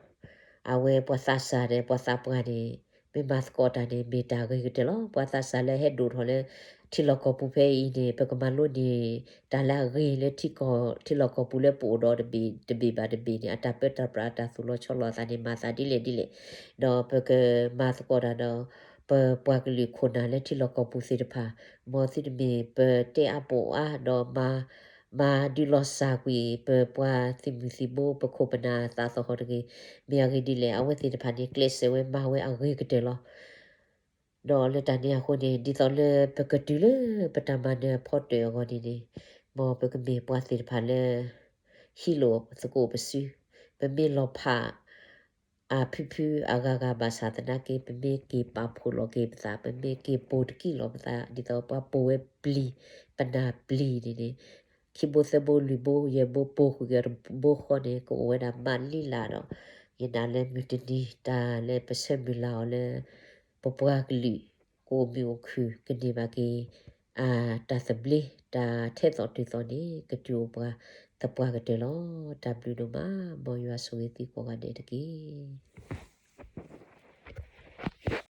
အဝဲပှၤသးစၢ်ဒီးပှၤသးပှၢ်န့ၣ် မ့ၢ်မၤသကိးတၢ်န့ၣ် မ့ၢ်တၢ်ဂ့ၤကတၢၢ်လီၤ. ပှၤသးစၢ်လၢဟဲဒိၣ်ထီၣ်လၢ ထံလီၢ်ကီၢ်ပူၤဖဲအံၤန့ၣ် ပကမၤလိန့ၢ်တၢ်လၢအဂ့ၤလၢထံကီၢ် ထံလီၢ်ကီၢ်ပူၤလၢပအိၣ်ဒီးတဘ့ၣ်တဘ့ၣ်ဘၣ်တဘ့ၣ်န့ၣ် အတၢ်ပၢတၢ်ပြးအတၢ်သူၣ်လီၤဆီလီၤအသးန့ၣ် မၤသးဒ်လဲၣ်ဒ်လဲၣ် ဒီးပကမၤသကိးတၢ်ဒီး ပပှၤကလုာ်ခိၣ်နၢ်လၢထံလီၢ်ကီၢ်ပူၤသ့ၣ်တဖၣ် မ်သုတမ့ၢ်ပတဲအါပိာ်အါဒီး မၤဒုးလီၤစၢ်ကွံာ် ပပှၤသုးမုၢ်သံၣ်ဘိ ပခိၣ်ပနၢ်သးသဟီၣ်တဂ့ၤ. မ့ၢ်အဂ့ၢ်ဒ်လဲၣ် အဝဲသ့ၣ်တဖၣ်န့ၣ် ကျဲးစၢးဝဲမၤဝဲအဂ့ၤကတၢၢ်လီၤ. ဒီးလၢတၢ်န့ၣ်အဃိန့ၣ် ဒ်သိးလၢပကတုၤလၢပတၢ်မၤနၢၤအဖီတၢၣ်အဂီၢ်န့ၣ်န့ၣ် မ်ပကမ့ၢ်ပှၤသ့ၣ်တဖၣ်လၢ ဟံးလိာ်သကိးပစု, ပမ့ၢ်လီၤဖး အဖုဖုအဂၤဂၤဘၣ်ဆၣ်သနာ်က့ ပမ့ၢ်က့ၤပာ်ဖှိၣ်လီၤက့ၤပသး, ပမ့ၢ်က့ၤပိာ်တကံၢ်လီၤပသး ဒ်သိးပှၤပိာ်ဝဲပျံၤ ပနၢ်ပျံၤန့ၣ်န့ၣ် ခံဘိသၢဘိလွံၢ်ဘိယဲၢ်ဘိပိာ်ဃုာ်က့ၤတဘိဃီန့ၣ် ကအိၣ်ဝဲဒၣ်မးလံလၢ်ဒီး ယနာ်လၢမုၢ်တနံၤတၢ်လၢပဆၢမုၢ်လၢ်အီၤလၢ ပပှၤကလုာ် ကအိၣ်မုာ်အိၣ်ခုၣ်ကန့ၢ်ဘၣ်က့ၤ အတၢ်သဘျ့ တၢ်ထဲသိးတုၤသိးန့ၣ် ကတုၤအိၣ်ပှၤသပှၢ်ကတၢၢ်လီၤ. တၢ်ဘျုးဒိၣ်မး မ်ယွၤဆိၣ်ဂ့ၤသုကိးဂၤဒဲးတက့ၢ်.